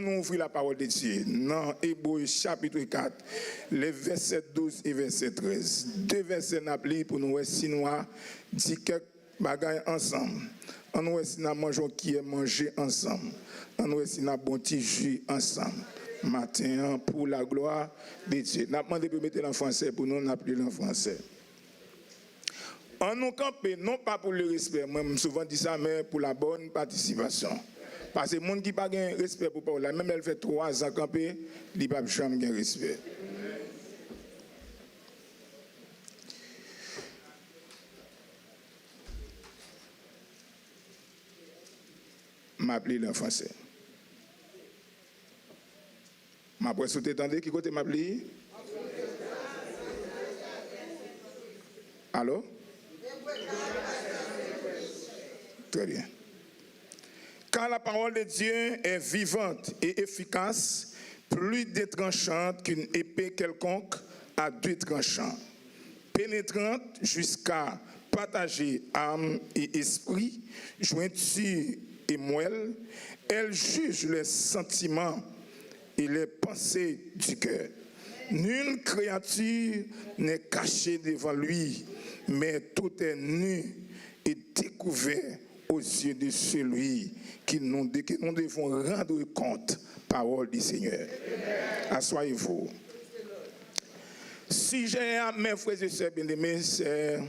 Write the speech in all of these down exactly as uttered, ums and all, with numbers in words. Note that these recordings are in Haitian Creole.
Nou ouvri lapawòl de Dye nan Ebre chapit kat, lè vèsè douz e vèsè trèz. De vèsè n ap li pou nou wè si nou a di kèk bagay ansanm. Ann wè si n a manje yon kiyè manje ansanm. Ann wè si n a bwè yon ti ji ansanm. Maten an, pour la gloire de Dieu. N ap mande pou yo mete l an fransè pou nou, n ap li l an fransè. Ann nou kanpe, non pa pou le respè, mwen m souvan di sa, men pou la bòn patisipasyon. Paske moun ki pa gen respè pou pawòl la, menm lè l fè twa zan kanpe, li p ap janm gen respè. M ap li l an fransè. M ap wè si w te tande ki kote m ap li. Alo? Très bien. Car la parole de Dieu est vivante et efficace, plus tranchante qu'une épée quelconque à deux tranchants, pénétrante jusqu'à partager âme et esprit, jointure et moelle. Elle juge les sentiments et les pensées du cœur. Nulle créature n'est cachée devant lui, mais tout est nu et découvert aux yeux de celui qui nous, que nous devons rendre compte. Parole du Seigneur. Asseyez-vous. Sujet à mes frères et sœurs bien-aimés, c'est: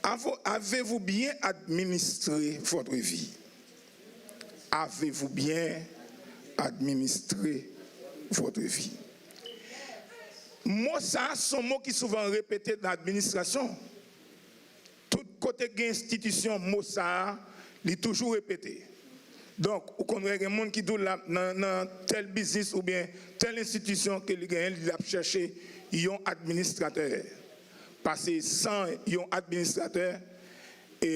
Avo- avez-vous bien administré votre vie? Avez-vous bien administré votre vie? Mo sa a se yon mo ki souvan repete nan administrasyon. Tout kote gen enstitisyon, mo sa a, li toujou repete. Donk, ou konn wè gen moun ki di w l ap nan, nan tèl biznis oubyen tèl enstitisyon ke li genyen, li ap chèche yon administratè. Paske san yon administratè, e,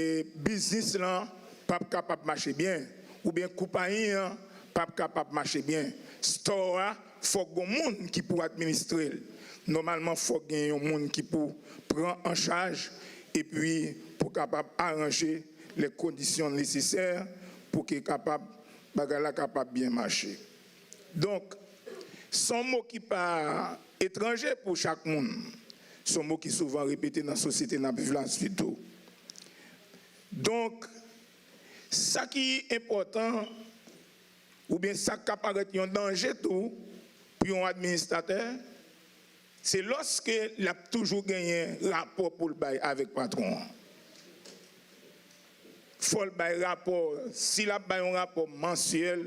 biznis lan p ap kapab mache byen, oubyen konpayi an p ap kapab mache byen. Store a, fòk gon moun ki pou administre l. Nòmalman, fòk gen yon moun ki pou pran an chaj epi pou kapab aranje lè kondisyon nesesè pou ke kapab, bagay la kapab byen mache. Donk, se yon mo ki pa etranje pou chak moun. Se yon mo ki souvan repete nan sosyete n ap viv la sitou. Donk, sa ki enpòtan, oubyen sa k ka parèt yon danje tou pou yon administratè, se lòske l ap toujou genyen rapò pou l bay avèk patwon an. Fò l bay rapò, si l ap bay yon rapò mansyèl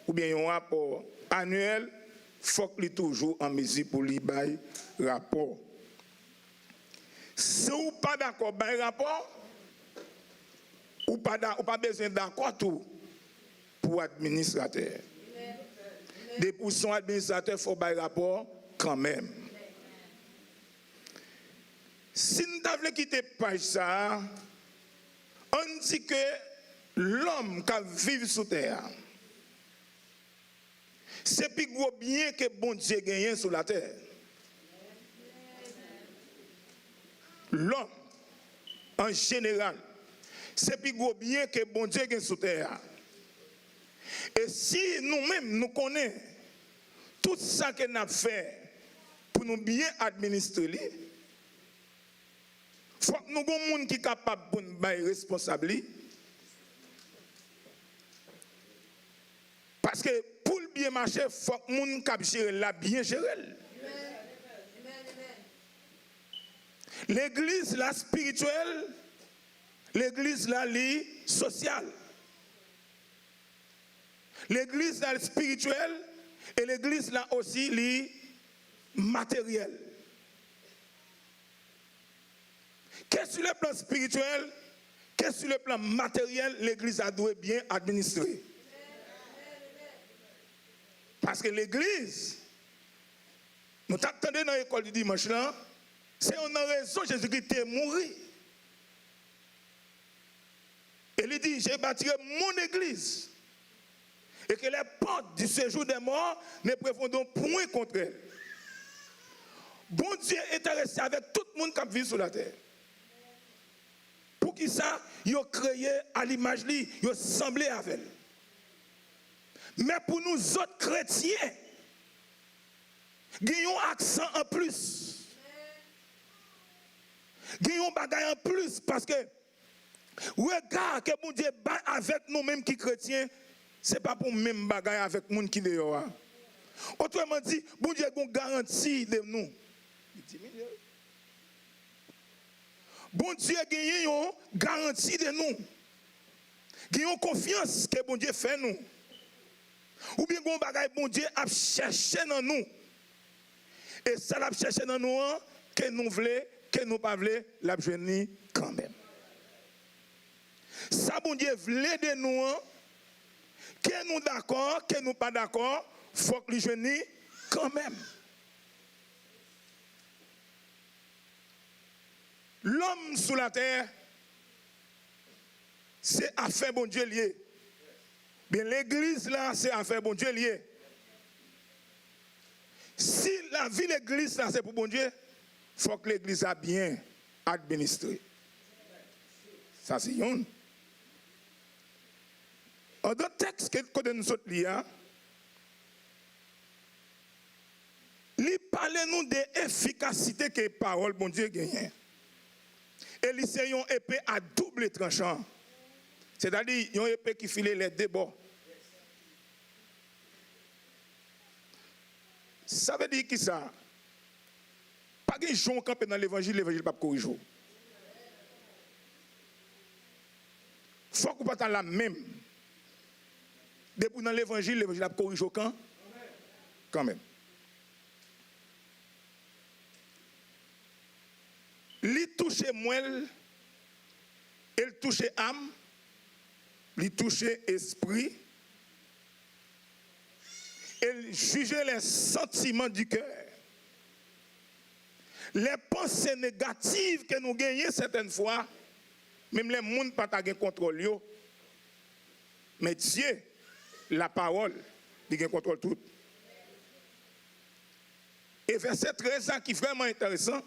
oubyen yon rapò anyèl, fòk li toujou an mezi pou li bay rapò. Si w pa dakò bay rapò, ou pa da- ou pa bezwen dakò tou pou w administratè. Depi w se yon administratè, fò w bay rapò kanmenm. Si n ta vle kite paj sa a, ann di ke lòm k ap viv sou tè a, se pi gwo byen ke Bondye genyen sou latè. Lòm, an jeneral, se pi gwo byen ke Bondye gen sou tè a. E si nou menm, nou konnen tout sa ke n ap fè pou nou byen administre li, fòk nou gon moun ki kapab pou n bay responsab li. Paske pou l byen mache, fòk moun k ap jere l la byen jere l. Legliz la espirityèl, legliz la li sosyal. Legliz la espirityèl e legliz la osi li materyèl. Ke sur le plan spirituel, ke sur le plan matériel, legliz la dwe byen administre. Paske legliz, nou t ap tande nan lekòl di dimanch lan, se youn nan rezon Jezikri te mouri. E li di, je bâtirai mon église, et que les portes du séjour des morts ne prévaudront point contre elle. Bondye enterese avèk tout moun k ap viv sou latè. Poukisa? Yo kreye a limaj li, yo sanble avè l. Men pou nou zòt kretyen, gen yon aksan anplis. Gen yon bagay anplis, paske rega ke Bondye bay avèk nou menm ki kretyen, se pa pou menm bagay avèk moun ki deyò a. Otreman di, Bondye gen yon garanti de nou. Li diminye wi. Bondye genyen yon garanti de nou. Gen yon konfyans ke Bondye fè nou. Oubyen gen yon bagay Bondye ap chèche nan nou. E sa l ap chèche nan nou an, ke nou vle, ke nou pa vle, l ap jwenn li kanmenm. Sa Bondye vle de nou an, ke nou dakò, ke nou pa dakò, fòk li jwenn li kanmenm. Lòm sou latè, se afè Bondye l ye. Byen, legliz la, se afè Bondye l ye. Si lavi legliz la se pou Bondye, fòk legliz la byen administre. Sa se youn. An dòt tèks, ke kote nou sot li a, li pale nou de efikasite ke pawòl Bondye genyen. E li se yon epe a double tranchan. Sètadi, yon epe ki file lè de bò. Sa vle di kisa? Pa gen jan w kanpe nan levanjil, levanjil p ap korije w. Fòk ou pa ta la menm. Depi w nan levanjil, levanjil ap korije w kan, kanmenm. Li touche mwèl, e l touche am, li touche espri, e l jije les sentiments du cœur. Lè panse negativ ke nou genyen sètèn fwa, menm lè moun pa ta gen kontwòl yo, men Dye, lapawòl, li gen kontwòl tout. E vèsè trèz la ki vrèman enteresan,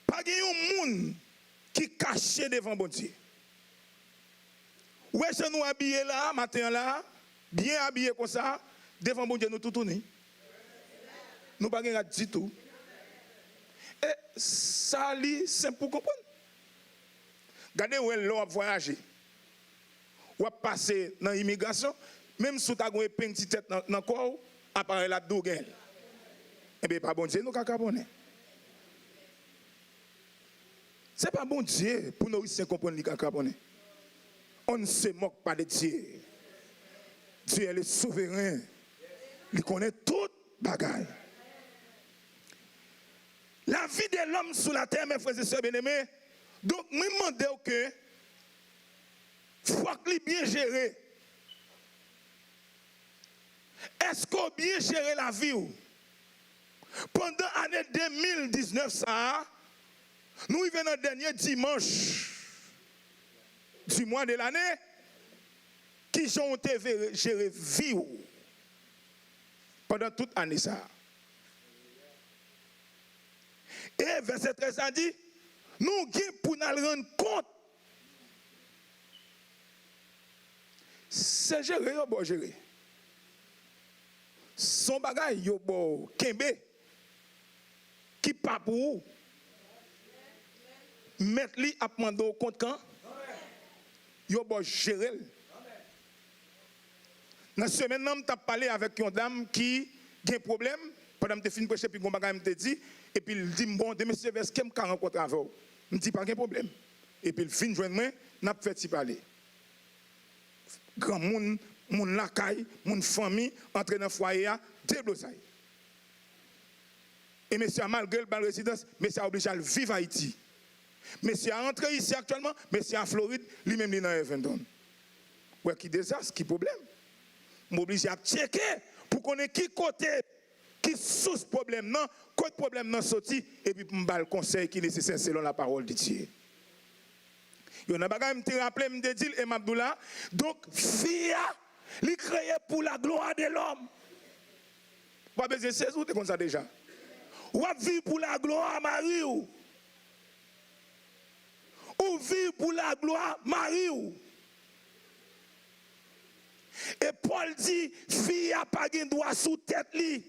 pa gen yon moun ki kache devan Bondye. Ou wè jan nou abiye la, maten an la, byen abiye konsa, devan Bondye nou toutouni. Nou pa gen rad ditou. E sa li senp pou konprann. Gade wè lè w ap vwayaje. W ap pase nan imigrasyon, menm si w ta gen yon epeng ti tèt nan, nan kò w, aparèy la ap di w gen l. Enben, e pa Bondye nou ka kraponnen. Se pa Bondye pou Norisyen konprann li ka kraponnen. On ne se moque pas de Dieu. Dieu est le souverain. Li konnen tout bagay. La vie de l'homme sur la terre, mes frères et sœurs bien-aimés, donk, mwen mande w ke fòk li byen jere. Èske w byen jere lavi w? Pandan ane de mil diznèf sa a, nou rive nan dènye dimanch du mois de l'année, kijan w te vere, jere vi w pandan tout ane sa a? E vèsè trèz la di, nou gen pou n al rann kont. Se jere yo ba w jere. Se yon bagay yo ba w kenbe, ki pa pou ou. Mèt li ap mande w kont kan yo ba w jere l. Nan semèn nan, m t ap pale avèk yon dam ki gen pwoblèm, pandan m te fin preche, epi gon bagay m te di, epi l di m, "Bon, demen si Dye vle, èske m ka rankontre avè w?" M di, "Pa gen pwoblèm." Epi l vin jwenn mwen, n ap fè ti pale. Granmoun, moun lakay, moun fanmi, antre nan fwaye a, deblozay. E mesye a, malgre l ba l rezidans, mesye a oblije al viv Ayiti. Mesye a rantre isi aktyèlman, mesye a Florid, li menm li nan Irvington. Ou wè ki dezas, ki pwoblèm. M oblije ap tcheke pou konnen ki kote, ki sous pwoblèm nan, kot pwoblèm nan soti, epi pou m ba l konsèy ki nesesè selon la parole de Dieu. Youn nan bagay m te raple, m te di l, e m ap di w la, donk, fi a, li kreye pour la gloire de l'homme. Ou pa bezwen sezi, ou te konn sa deja. W ap viv pou laglwa mari w. Ou viv pou laglwa mari w. E Pòl di, fi a pa gen dwa sou tèt li.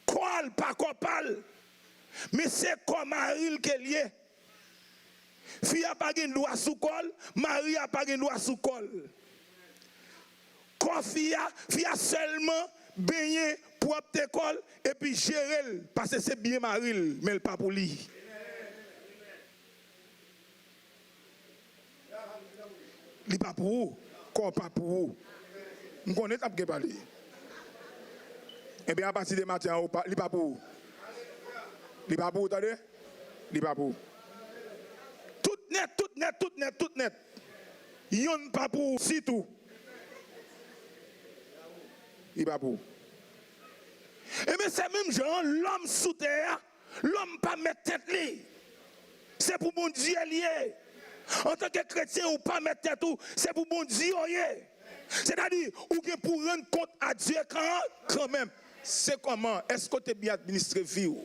Kò l pa kò pa l, men se kò mari l ke l ye. Fi a pa gen dwa sou kò l, mari a pa gen dwa sou kò l. Kò fi a, fi a sèlman benyen, pwòpte kò l, epi jere l, paske se byen mari l, men l pa pou li. Li pa pou ou. Kò pa pou ou. M konnen k ap gen pale. Ebyen, apati de maten an, ou pa, li pa pou ou. Li pa pou ou, tande? Li pa pou ou. Tout nèt, tout nèt, tout nèt, tout nèt. Yonn pa pou ou, sitou. Li pa pou ou. Ebyen, se menm jan an, lòm sou tè a, lòm pa mèt tèt li. Se pou Bondye l ye. Antanke kretyen, ou pa mèt tèt ou. Se pou Bondye w ye. Sètadi, ou gen pou rann kont a Dye kan, kanmenm. Se kòman? Èske w te byen administre vi w?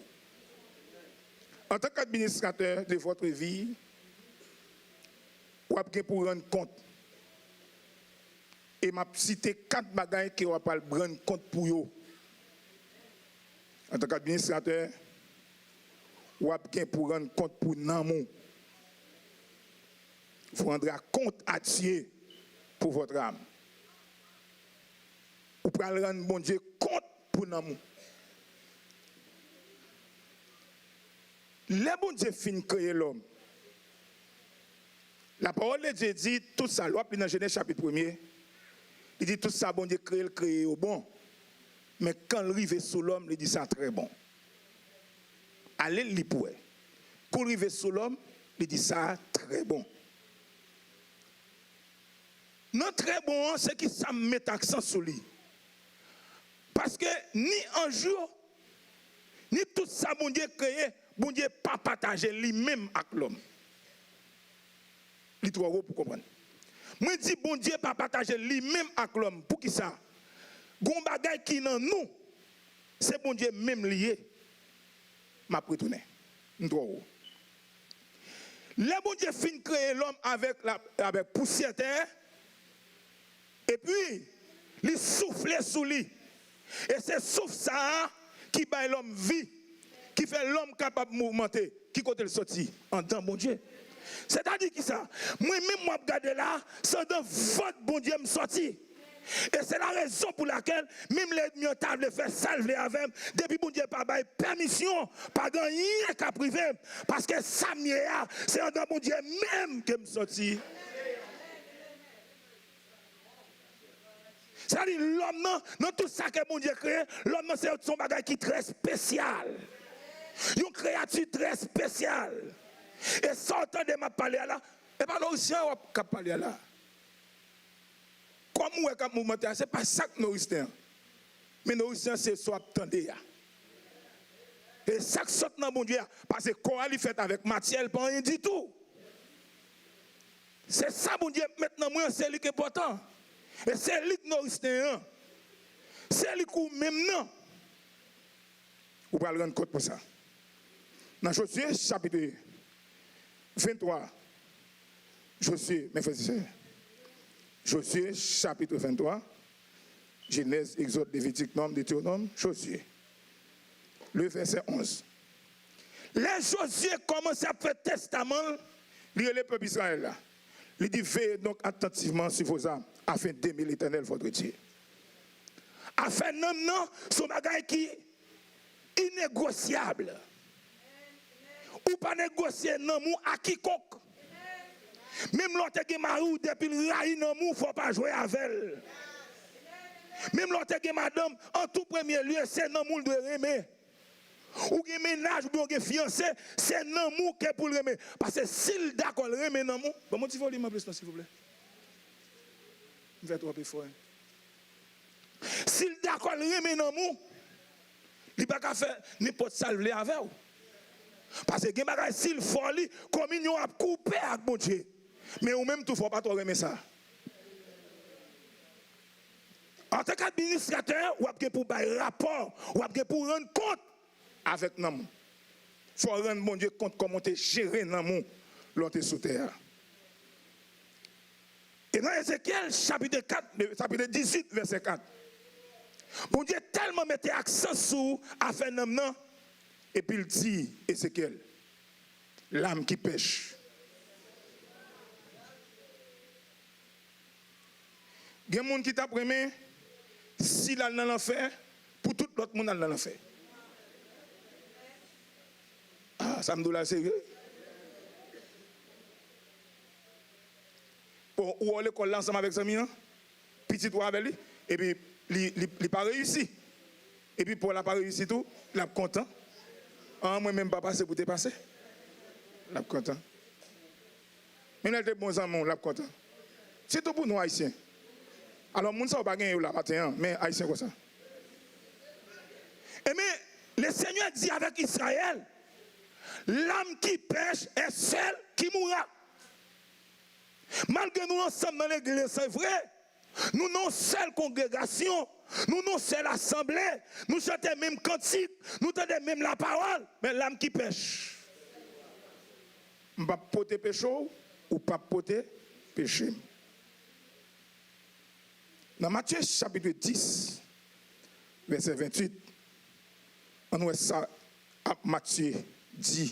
Antanke administratè de votre vie, w ap gen pou rann kont. E m ap site kat bagay ke w ap al rann kont pou yo. Antanke administratè, w ap gen pou rann kont pou nanm ou. Vous rendrez compte à Dieu pour votre âme. Ou pral rann Bondye kont pou nanm ou. Lè Bondye fin kreye lòm, la parole de Dieu di tout sa, lè w ap li nan Jenèz chapit premye, li di tout sa Bondye kreye, l kreye yo bon. Men kan l rive sou lòm, li di sa trè bon. Ale l li pou wè. Kou l rive sou lòm, li di sa trè bon. Nan trè bon an, se kisa m met aksan sou li? Paske ni anj yo, ni tout sa Bondye kreye, Bondye pa pataje li menm ak lòm. Li twò wo pou konprann. Mwen di Bondye pa pataje li menm ak lòm. Poukisa? Gon bagay ki nan nou, se Bondye menm li ye. M ap retounen. M twò wo. Lè Bondye fin kreye lòm avèk la, avèk pousyè tè, epi li soufle sou li. E se souf sa a ki bay lòm vi, ki fè lòm kapab mouvmante. Ki kote l soti? Anndan Bondye. Sètadi kisa? Mwen menm w ap gade la, se anndan vant Bondye m soti. E se la rezon pou lakèl, menm lè ènmi an ta vle fè sa l vle avè m, depi Bondye pa bay pèmisyon, pa gen anyen k ap rive m. Paske sa m ye a, se anndan Bondye menm ke m soti. Sa di lòm nan, nan tout sa ke Bondye kreye, lòm nan se yon bagay ki trè espesyal. Yon kreyati trè espesyal. E sa w tande m ap pale a la, e pa Norisyen an w ap, k ap pale a la. Kòm ou wè k ap mouvmante a, se pa sa k Norisyen an. Men Norisyen an se sa w ap tande a. E sa k sot nan Bondye a, paske kò a li fèt avèk matyè, l pa anyen ditou. Se sa Bondye met nan mwen an, se li k enpòtan. E se li k Norisyen an. Se li k ou menm nan. Ou pral rann kont pou sa. Nan Jozye chapit venntwa, Jozye, mes frères et sœurs, Jozye chapit venntwa, Jenèz, Egzòd, Levitik, Nonm, Detewonòm, Jozye. Le vèsè onz. Lè Jozye kòmanse ap fè tèstaman l, li rele pèp Izrayèl la. Li di, veillez donc attentivement sur vos armes, afin d'aimer l'Éternel, votre Dieu. Afè nanm nan, se yon bagay ki inegosyab. Ou pa negosye nanm ou a kikonk. Menm lè w te gen mari w, depi l rayi nanm ou, fò w pa jwe avè l. Menm lè w te gen madanm, an tou premye lye, se nanm ou l dwe renmen. Ou gen mennaj oubyen w gen fiyanse, se nanm ou ke pou l renmen. Paske si l dakò l renmen nanm ou, ban m yon ti volim anplis non, silvouplè. M fè twòp efò, wi. Si l dakò l renmen nanm ou, li pa ka fè nenpòt sa l vle avè w. Paske gen bagay, si l fè w li, kominyon ap koupe ak Bondye. Men ou menm tou, fò w pa twò renmen sa. Antanke administratè, w ap gen pou bay rapò, w ap gen pou rann kont avèk nanm ou. Fò w rann Bondye kont kòman w te jere nanm ou lè w te sou tè a. E nan Ezekyèl chapit kat, chapit dizuit, vèsè kat, Bondye tèlman mete aksan sou afè nanm nan, epi l di Ezekyèl, lam ki pèch. Gen moun ki t ap renmen, si l al nan lanfè, pou tout lòt moun al nan lanfè. Ah, sa m di w la serye. Bon, ou wè w lekòl la ansanm avèk zanmi an, pitit ou avè li, epi li, li, li pa reyisi. Epi pa w la pa reyisi tou, l ap kontan. An, mwen menm pa pase pou te pase. L ap kontan. Menm lè l te bon zanmi w, l ap kontan. Sitou pou nou Ayisyen. Alò, moun sa yo pa gen yo la maten an, men Ayisyen konsa. Ebyen, Lesenyè di avèk Izrayèl, l'âme qui pèche est celle qui mourra. Malgre nou ansanm nan legliz, se vre, nou nan yon sèl kongregasyon, nou nan yon sèl asanble, nou chante menm kantik, nou tande menm lapawòl, men l'âme qui pèche. M p ap pote peche w, ou p ap pote peche m. Nan Matye chapit dis, vèsè venntuit, ann wè sa ap Matye di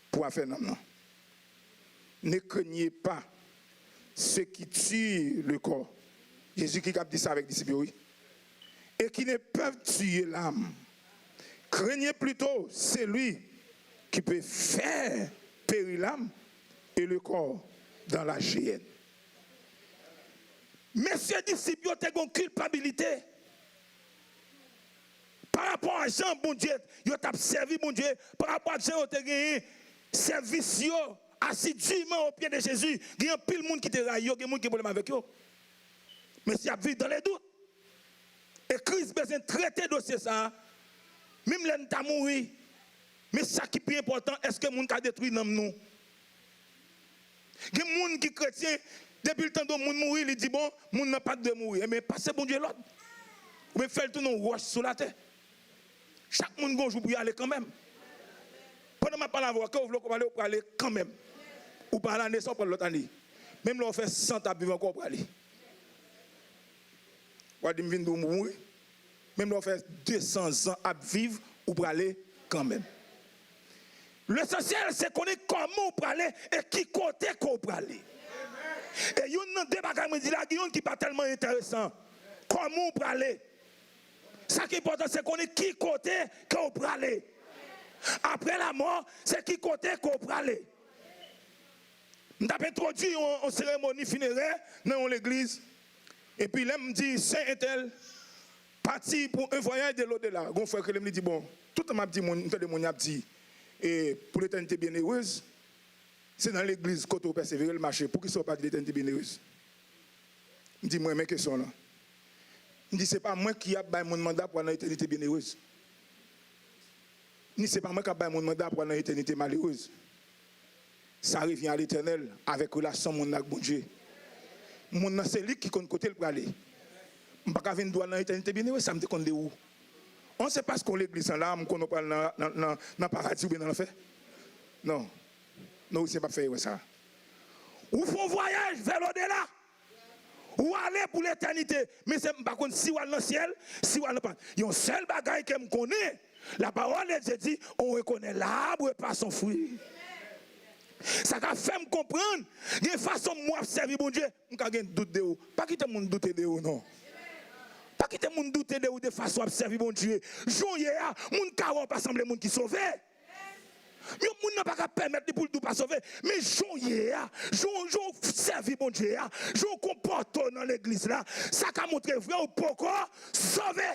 pou afè nanm nan. Ne craignez pas ceux qui tuent le corps. Jezikri k ap di sa avèk disip yo, wi. Et qui ne peuvent tuer l'âme. Craignez plutôt celui qui peut faire périr l'âme et le corps dans la géhenne. Mesye disip yo te gen kilpabilite pa rapò a jan Bondye, yo t ap sèvi Bondye, pa rapò a jan yo te genyen sèvis yo asidiman o pye de Jezi. Gen anpil moun ki te rayi yo, gen moun ki gen pwoblèm avèk yo. Mesye ap viv dans le doute. E Kris bezwen trete dosye sa a. Menm lè n ta mouri, men sa ki pi enpòtan, èske moun ka detwi nanm nou? Gen moun ki kretyen, depi l tande yon moun mouri, li di, bon, moun nan pa t dwe mouri. Ebyen, pase Bondye lòd. Oubyen fè l tounen yon wòch sou latè. Chak moun gen yon jou pou y ale kanmenm. Pandan m ap pale avè w, ke w vle ou pa vle, ou prale kanmenm. Ou pa al ane sa, ou pral lòt ane. Menm lè w fè san tan ap viv ankò, ou prale. W a di m vin di w mouri. Menm lè w fè de san zan ap viv, ou prale kanmenm. Lesansyèl, se konnen kòman w prale e ki kote ke w prale. E youn nan de bagay mwen di la, gen youn ki pa tèlman enteresan. Kòman w prale? Sa ki enpòtan, se konnen ki kote ke w prale. Apre lamò, se ki kote ke w prale. M t ap entwodui yon, yon seremoni finerè nan yon legliz. Epi lè m di sè entèl pati pour un voyage de l'au-delà, gon frè k rele m, li di, bon, tout tan m ap di moun, m tande moun y ap di, e, pour l'éternité bienheureuse, se nan legliz kote w pèsevere l mache, poukisa w pa di l'éternité bienheureuse? M di, mwen renmen kesyon w lan. M di, se pa mwen ki ap bay moun manda pou al nan etènite byenerez. Ni se pa mwen k ap bay moun manda pou al nan etènite malerez. Ça revient à l'Éternel avèk relasyon moun nan ak Bondye. Moun nan se li ki konn kote l prale. M pa ka vin di w al nan etènite byenerez, sa m te konn de ou. On se paske w legliz lan la, m konnen w pral nan, nan, nan, nan paradi oubyen nan lanfè. Non. Non, Ayisyen p ap fè erè sa. Ou fè yon vwayaj vè lodela. Ou ale pou letènite. Men se, m pa konn si w al nan syèl, si w al nan pa. Yon sèl bagay ke m konnen, la parole de Dieu dit, on reconnaît l'arbre par son fruit. Sa ka fè m konprann, gen fason m wè w ap sèvi Bondye, m ka gen dout de ou. Pa kite moun doute de ou, non. Pa kite moun doute de ou, de fason w ap sèvi Bondye. Jan w ye a, moun ka wè w pa sanble moun ki sove. Yon moun nan pa ka pèmèt li pou l di w pa sove. Men jan w ye a, jan w, jan w sèvi Bondye a, jan w konpòte w nan legliz la, sa ka montre vre ou poko sove.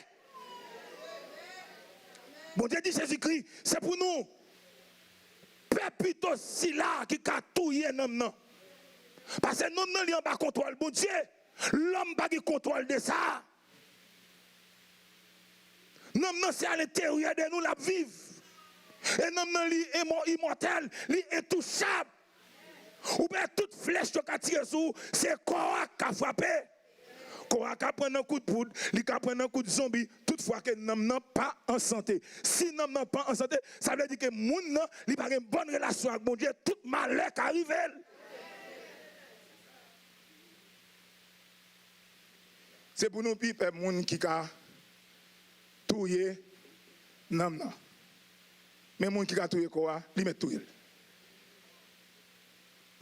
Bondye di Jezikri, se pou nou pè pito sila ki ka touye nanm nan. Paske nanm nan li anba kontwòl Bondye. Lòm pa gen kontwòl de sa. Nanm nan se alenteryè de nou l ap viv. E nanm nan li imo-, imòtèl, li entouchab. Ou wè tout flèch yo ka tire sou ou, se kò a k ka frape. Kò a ka pran nan kout poud, li ka pran nan kout zonbi, toutfwa ke nanm nan pa an sante. Si nanm nan pa an sante, sa vle di ke moun nan, li pa gen bòn relasyon ak Bondye, tout malè ka rive l. Se pou nou pi pè moun ki ka touye nanm nan. Men moun ki ka touye kò a, li mèt touye l.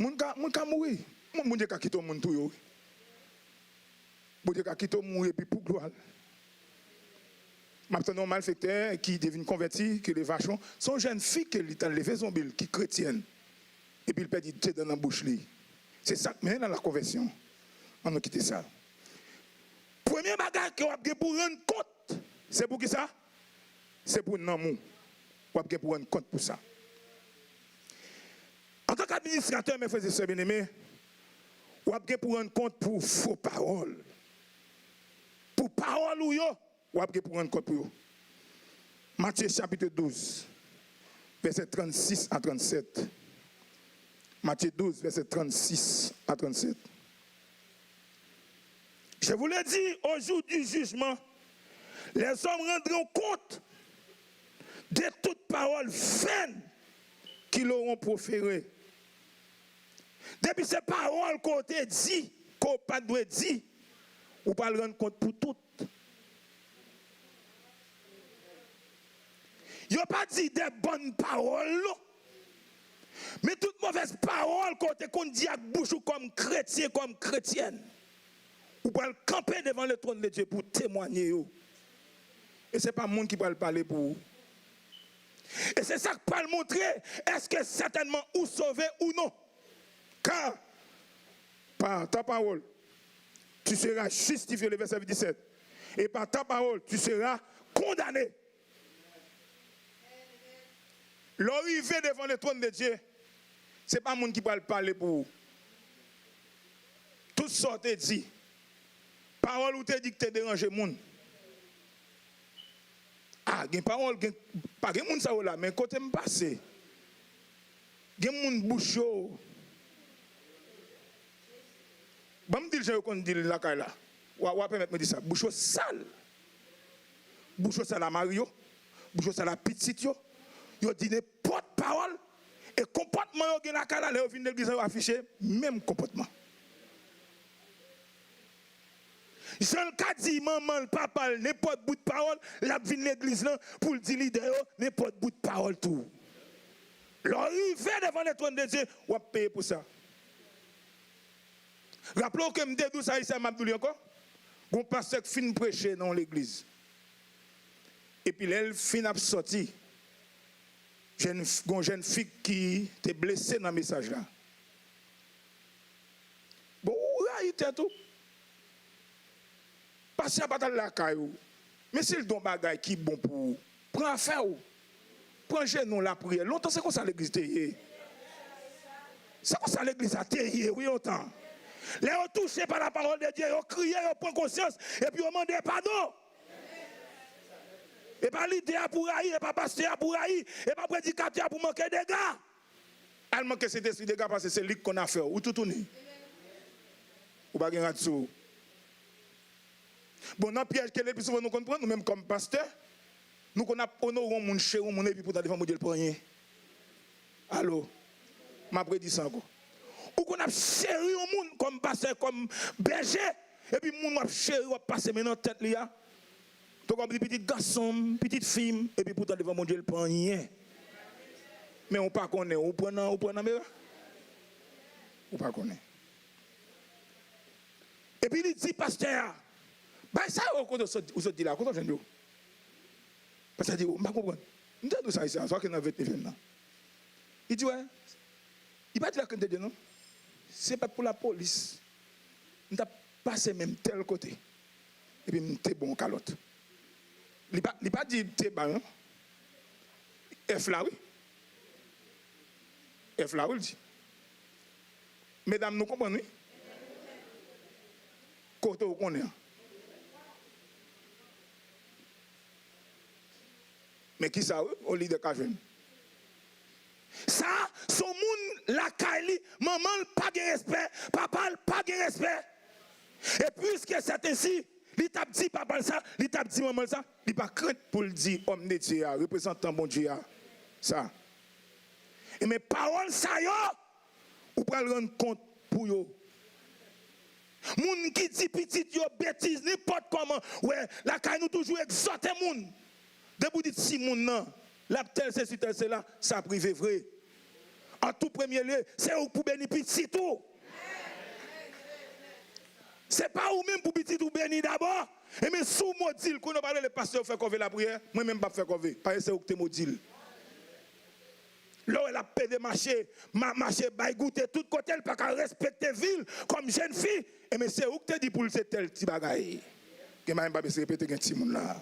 Moun ka, moun ka mouri. Moun, Bondye ka kite yon moun touye w, wi. Bondye ka kite w mouri epi pou glwa l. M ap tann yon malfektè ki te vin konvèti, ki rele Vachon. Se yon jèn fi ke li t al leve zonbi l, ki kretyèn. Epi l pèdi de dan nan bouch li. Se sa k mennen l a la konvèsyon. Ann nou kite sa. Premye bagay ke w ap gen pou rann kont, se pou kisa? Se pou nanm ou. W ap gen pou rann kont pou sa. Antanke administratè, mè frè e sè byeneme, w ap gen pou rann kont pou fo pawòl. Pou pawòl ou yo, w ap gen pou rann kont pou yo. Matye chapit douz, vèsè trannsis a trannsèt. Matye douz, vèsè trannsis a trannsèt. Je vous le dis, au jour du jugement, les hommes rendront compte de toute parole vaine qu'ils auront proférée. Depi se pawòl ke w te di, ke w pa t dwe di, ou pral rann kont pou tout. Yo pa di de bòn pawòl, non. Men tout movèz pawòl ke w te konn di ak bouch ou kòm kretyen, kòm kretyèn, ou pral kanpe devan le trône de Dieu pou w temwanye yo. E se pa moun ki pral pale pou ou. E se sa k pral montre èske sètènman ou sove ou non. Car par ta parole, tu seras justifié, le verset dix-sept. Et par ta parole, tu seras condamné. Lè w rive devan le trône de Dieu, se pa moun ki pral pale pou ou. Tout sa w te di, pawòl ou te di ki te deranje moun. A, gen pawòl, gen, pa gen moun sa yo la, men kote m pase, gen moun bouch yo. Ban m di l jan yo konn di l lakay la. W a, w a pèmèt mwen di sa. Bouch yo sal. Bouch yo sal a mari yo. Bouch yo sal a pitit yo. Yo di nenpòt pawòl. E konpòtman yo gen lakay la, lè yo vin legliz la, yo afiche menm konpòtman. Jan l ka di manman l, papa l, nenpòt bout pawòl, l ap vin legliz lan pou l di lidè yo nenpòt bout pawòl tou. Lè w rive devan le trône de Dieu, w ap peye pou sa. Raple w ke m te di w sa isi a, m ap di w li ankò. Gon pastè k fin preche nan yon legliz. Epi lè l fin ap sòti, jèn, gon jèn fi ki te blese nan mesaj la. Bon, ou rayi tèt ou. Pastè a pa t al lakay ou. Men si l gen yon bagay ki bon pou ou, pran afè w. Pran jenou, lapriyè. Lontan se konsa legliz te ye. Se konsa legliz la te ye, wi, lontan. Lè yo touche pa la parole de Dieu, yo kriye, yo pran konsyans, epi yo mande padon. E pa lidè a pou rayi, e pa pastè a pou rayi, e pa predikatè a pou manke dega. Al manke Sentespri dega, paske se li k konn afè w. Ou toutouni. Ou pa gen rad sou ou. Bon, nan pyèj ke lepi souvan nou konn pran, nou menm kòm pastè, nou konn ap onore yon moun, cheri yon moun, epi poutan devan Bondye l pa anyen. Alo, m ap redi sa ankò. Ou konn ap cheri yon moun kòm pastè, kòm bèje, epi moun w ap cheri, w ap pase men nan tèt li a. Tankou w ap di pitit gason m, pitit fi m, epi poutan devan Bondye l pa anyen. Men ou pa konnen, ou pran nan, ou pran nan mera. Ou pa konnen. Epi li di pastè a, bay sa yo kote w sot, ou sot di la, kote w jwenn yo? Pastè a di, m pa konprann. M te di w sa isi a, sa ki nan vennde vennde nan. Li di, wè, li pa di la ke m te di non. Se pa t pou lapolis. M t ap pase men m tèl kote. Epi m te bon kalòt. Li pa, li pa di te ba non. F la, wi. F la, wi, l di. Medam, nou konprann, wi. Kote w konnen an. Men kisa, wi, yon lidè ka jwenn? Sa, se yon moun lakay li, manman l pa gen respè, papa l pa gen respè. E piske sèt ensi, li t ap di papa l sa, li t ap di manman l sa, li pa krent pou l di òm de Dye a, reprezantan Bondye a, sa. E men pawòl sa yo, ou pral rann kont pou yo. Moun ki di pitit yo betiz nenpòt kòman. Wè, lakay nou toujou egzòte moun. Depi w di timoun nan, l ap tèl sesi, tèl sela, sa ap rive vre. An tou premye lye, se ou k pou beni pitit ou. Se pa ou menm pou pitit ou beni dabò. Ebyen, si w modi l, kounye a w pral rele pastè yo fè kòve lapriyè, mwen menm m p ap fè kòve, paske se ou k te modi l. Lè w wè l ap pede mache, ma-, mache bay goute tout kote, l pa ka respekte vi l kòm jèn fi, ebyen, se ou k te di pou l se tèl ti bagay. Gen bagay m p ap eseye repete, gen timoun la.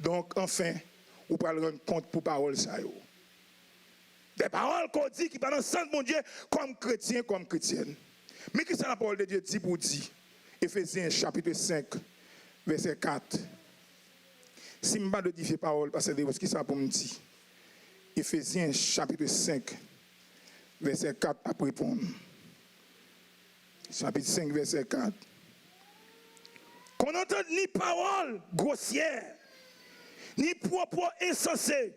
Donk, anfen, ou pral rann kont pou pawòl sa yo. De pawòl ke w di ki pa nan sans Bondye kòm kretyen, kòm kretyèn. Men kisa lapawòl de Dye di pou w di. Efezyen chapit senk, vèsè kat. Si m pa dwe di vye pawòl, pastè Deus, kisa pou m di? Efezyen chapit senk, vèsè kat ap reponn. Chapit senk, vèsè kat. Qu'on n'entende ni parole grossière, ni propos insensés,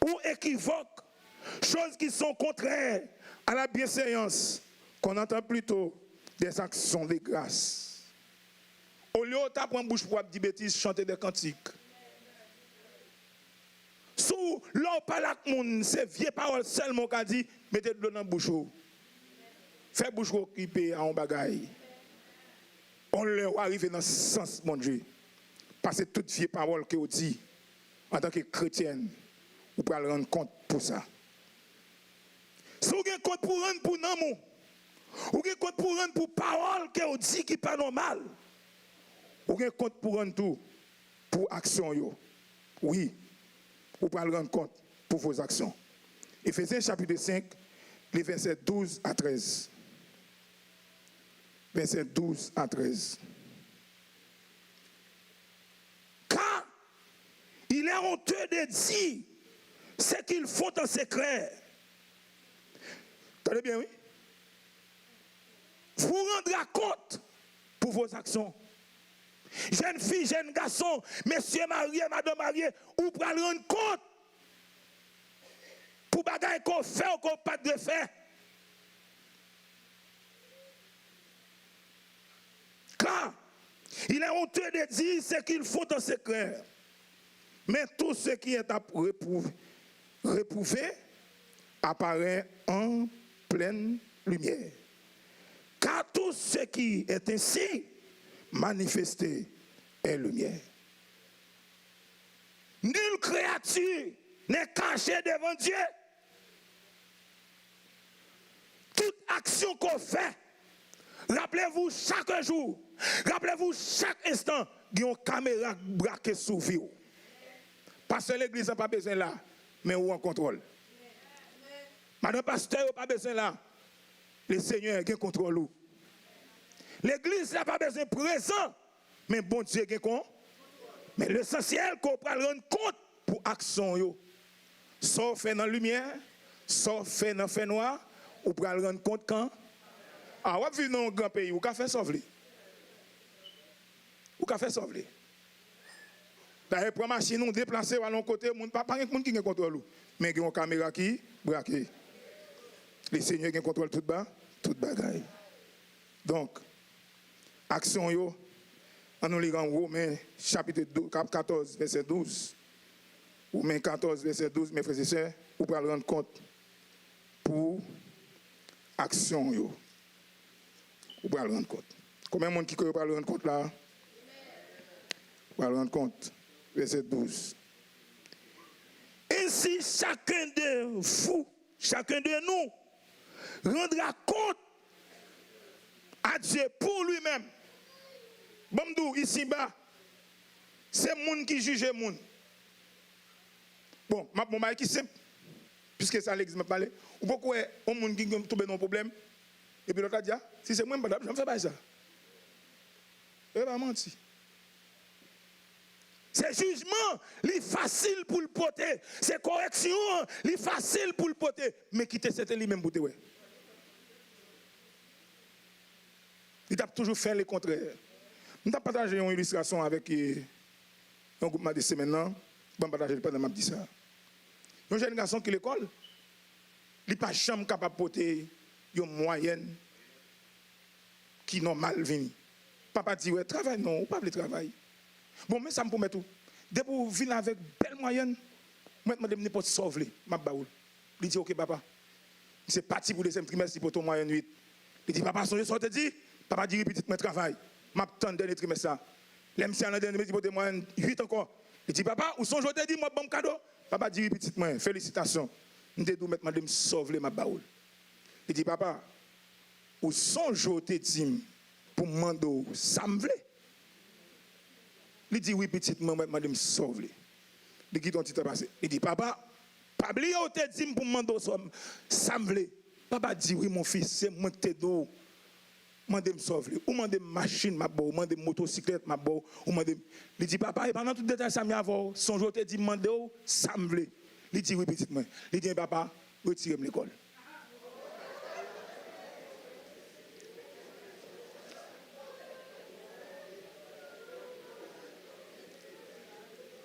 ou équivoques, choses qui sont contraires à la bienséance, qu'on entende plutôt des actions de grâce. Olye w ta pran bouch pou w ap di betiz, chante de kantik. Si w, lè w pale ak moun, se vye pawòl sèlman w ka di, mete dlo nan bouch ou. Fè bouch ou okipe a yon bagay. On lè w a rive nan sans Bondye. Pase tout vye pawòl ke w di antanke kretyèn, ou pral rann kont pou sa. Si w gen kont pou w rann pou nanm ou, ou gen kont pou w rann pou pawòl ke w di ki pa nòmal, ou gen kont pou w rann tou pou aksyon w yo. Wi, ou pral rann kont pou vo aksyon. Efezyen chapit senk, li vèsè douz a trèz. Vèsè douz a trèz. Car il est honteux de dire ce qu'ils font en secret. Tande byen, wi. Vous rendra compte pour vos actions. Jèn fi, jèn gason, mesye marye, madanm marye, ou pral rann kont pou bagay ke w fè ou ke w pa t dwe fè. Car il est honteux de dire ce qu'ils font en secret, mais tout ce qui est à réprouver, réprouver apparaît en pleine lumière. Car tout ce qui est ainsi manifesté est lumière. Nulle créature n'est cachée devant Dieu. Tout aksyon ke w fè, raple w chak jou, raple w chak enstan, gen yon kamera k brake sou vi w. Pastè legliz la pa bezwen la, men ou an kontwòl. Madanm pastè yo pa bezwen la, Lesenyè gen kontwòl ou. Legliz la pa bezwen prezan, men Bondye gen kon. Men lesansyèl ke w pral rann kont pou aksyon w yo. Sa w fè nan limyè, sa w fè nan fènwa, ou pral rann kont kan. A, w ap viv nan yon gran peyi, ou ka fè sa w vle. Ou ka fè sa w vle. Dayè, pran machin ou, deplase w al yon kote, moun pa, pa gen moun ki gen kontwòl ou. Men gen yon kamera ki brake. Lesenyè gen kontwòl tout ba, tout bagay. Donk, aksyon yo, ann nou li nan Women chapit dou-, kap-, katòz, vèsè douz. Women katòz, vèsè douz, mes frères et sœurs, ou pral rann kont pou aksyon yo. Ou pral rann kont. Konbyen moun ki kwè yo pral rann kont la? Ou pral rann kont. Vèsè douz. Ainsi, chacun de vous, chacun de nous, rendra compte à Dieu pour lui-même. Ban m di w, isiba, se moun ki jije moun. Bon, m ap ba w yon bagay ki senp, piske se a legliz m ap pale. Ou poko wè yon moun ki tonbe nan yon pwoblèm, epi lòt la di, a, si se mwen, m pa t ap janm fè bagay sa. E pa manti. Se jijman, li fasil pou l pote. Se koreksyon an, li fasil pou l pote. Men kite se te li menm pou te wè. Li t ap toujou fè lekontrè. M t ap pataje yon ilistrasyon avèk, e, yon gwoup madi semèn nan. Ban m pataje l pandan m ap di sa. Yon jèn gason ki lekòl, li pa janm kapab pote yon mwayèn ki nòmal vini. Papa di, wè, travay non, ou pa vle travay. Bon, men sa m pwomèt ou. Depi w vin avèk bèl mwayèn, mwen mande m nenpòt sa w vle, m ap ba ou l. Li di, oke, papa. Misye pati pou dezyèm trimès, li pote yon mwayèn uit. Li di, papa, sonje sa w te di? Papa di, wi, pitit mwen, travay. M ap tann dènye trimès la. Lè misye al nan dènye trimès, li pote mwayèn uit ankò. Li di, papa, ou sonje w te di m w ap ban m kado? Papa di, wi, pitit mwen, felisitasyon. M te di w mèt mande m sa w vle, m ap ba ou l. Li di, papa, ou sonje w te di m pou m mande w sa m vle? Li di, wi, pitit mwen, ou mèt mande m sa w vle. Li kite yon ti tan pase. Li di, papa, pa bliye w te di m pou m mande w sa m, sa m vle. Papa di, wi, mon fils, se mwen ki te di w, mande m sa w vle. Ou mande m machin, m ap ba w. Ou mande m motosiklèt, m ap ba w. Ou mande m. Li di, papa, e pa nan tout detay sa m ye avè w. Sonje w te di m mande w sa m vle. Li di, wi, pitit mwen. Li di, papa, retire m lekòl.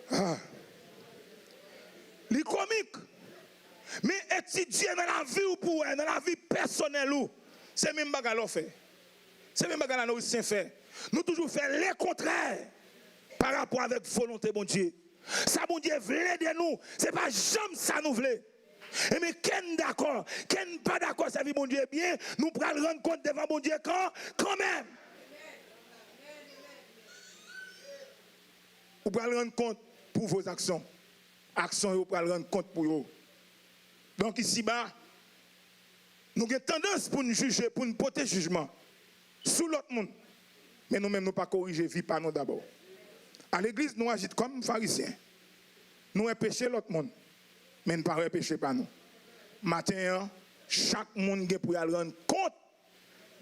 Ah. Li komik. Men etidye nan lavi w pou w wè, nan lavi pèsonèl ou, se menm bagay la w fè. Se menm bagay la Norisyen fè. Nou toujou fè lekontrè pa rapò avèk volonte Bondye. Sa Bondye vle de nou, se pa janm sa nou vle. Ebyen, ke n dakò, ke n pa dakò sèvi Bondye byen, nou pral rann kont devan Bondye kan, kanmenm. Ou pral rann kont pou vos aksyon. Aksyon yo pral rann kont pou yo. Donk, isiba, nou gen tandans pou n jije, pou n pote jijman sou lòt moun. Men nou menm, nou pa korije vi pa nou dabò. A legliz, nou aji kòm Farizyen. Nou wè peche lòt moun, men n pa wè peche pa nou. Maten an, chak moun gen pou y al rann kont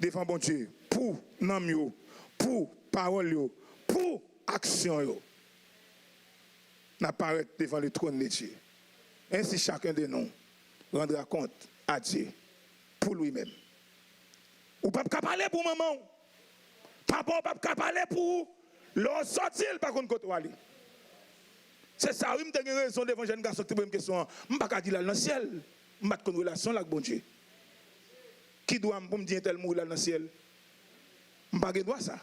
devan Bondye pou nanm yo, pou pawòl yo, pou aksyon yo. N ap parèt devan le trône de Dieu. Ainsi chacun de nous rendra compte à Dieu pour lui-même. Ou p ap ka pale pou manman w. Papa w p ap ka pale pou ou. Lè w sòti, l pa konn kote w ale. Se sa, wi, m te gen rezon devan jèn gason ki te poze m kesyon an. M pa ka di l al nan syèl. M pa t konn relasyon l ak Bondye. Ki dwa m pou m di entèl mouri l al nan syèl? M pa gen dwa sa.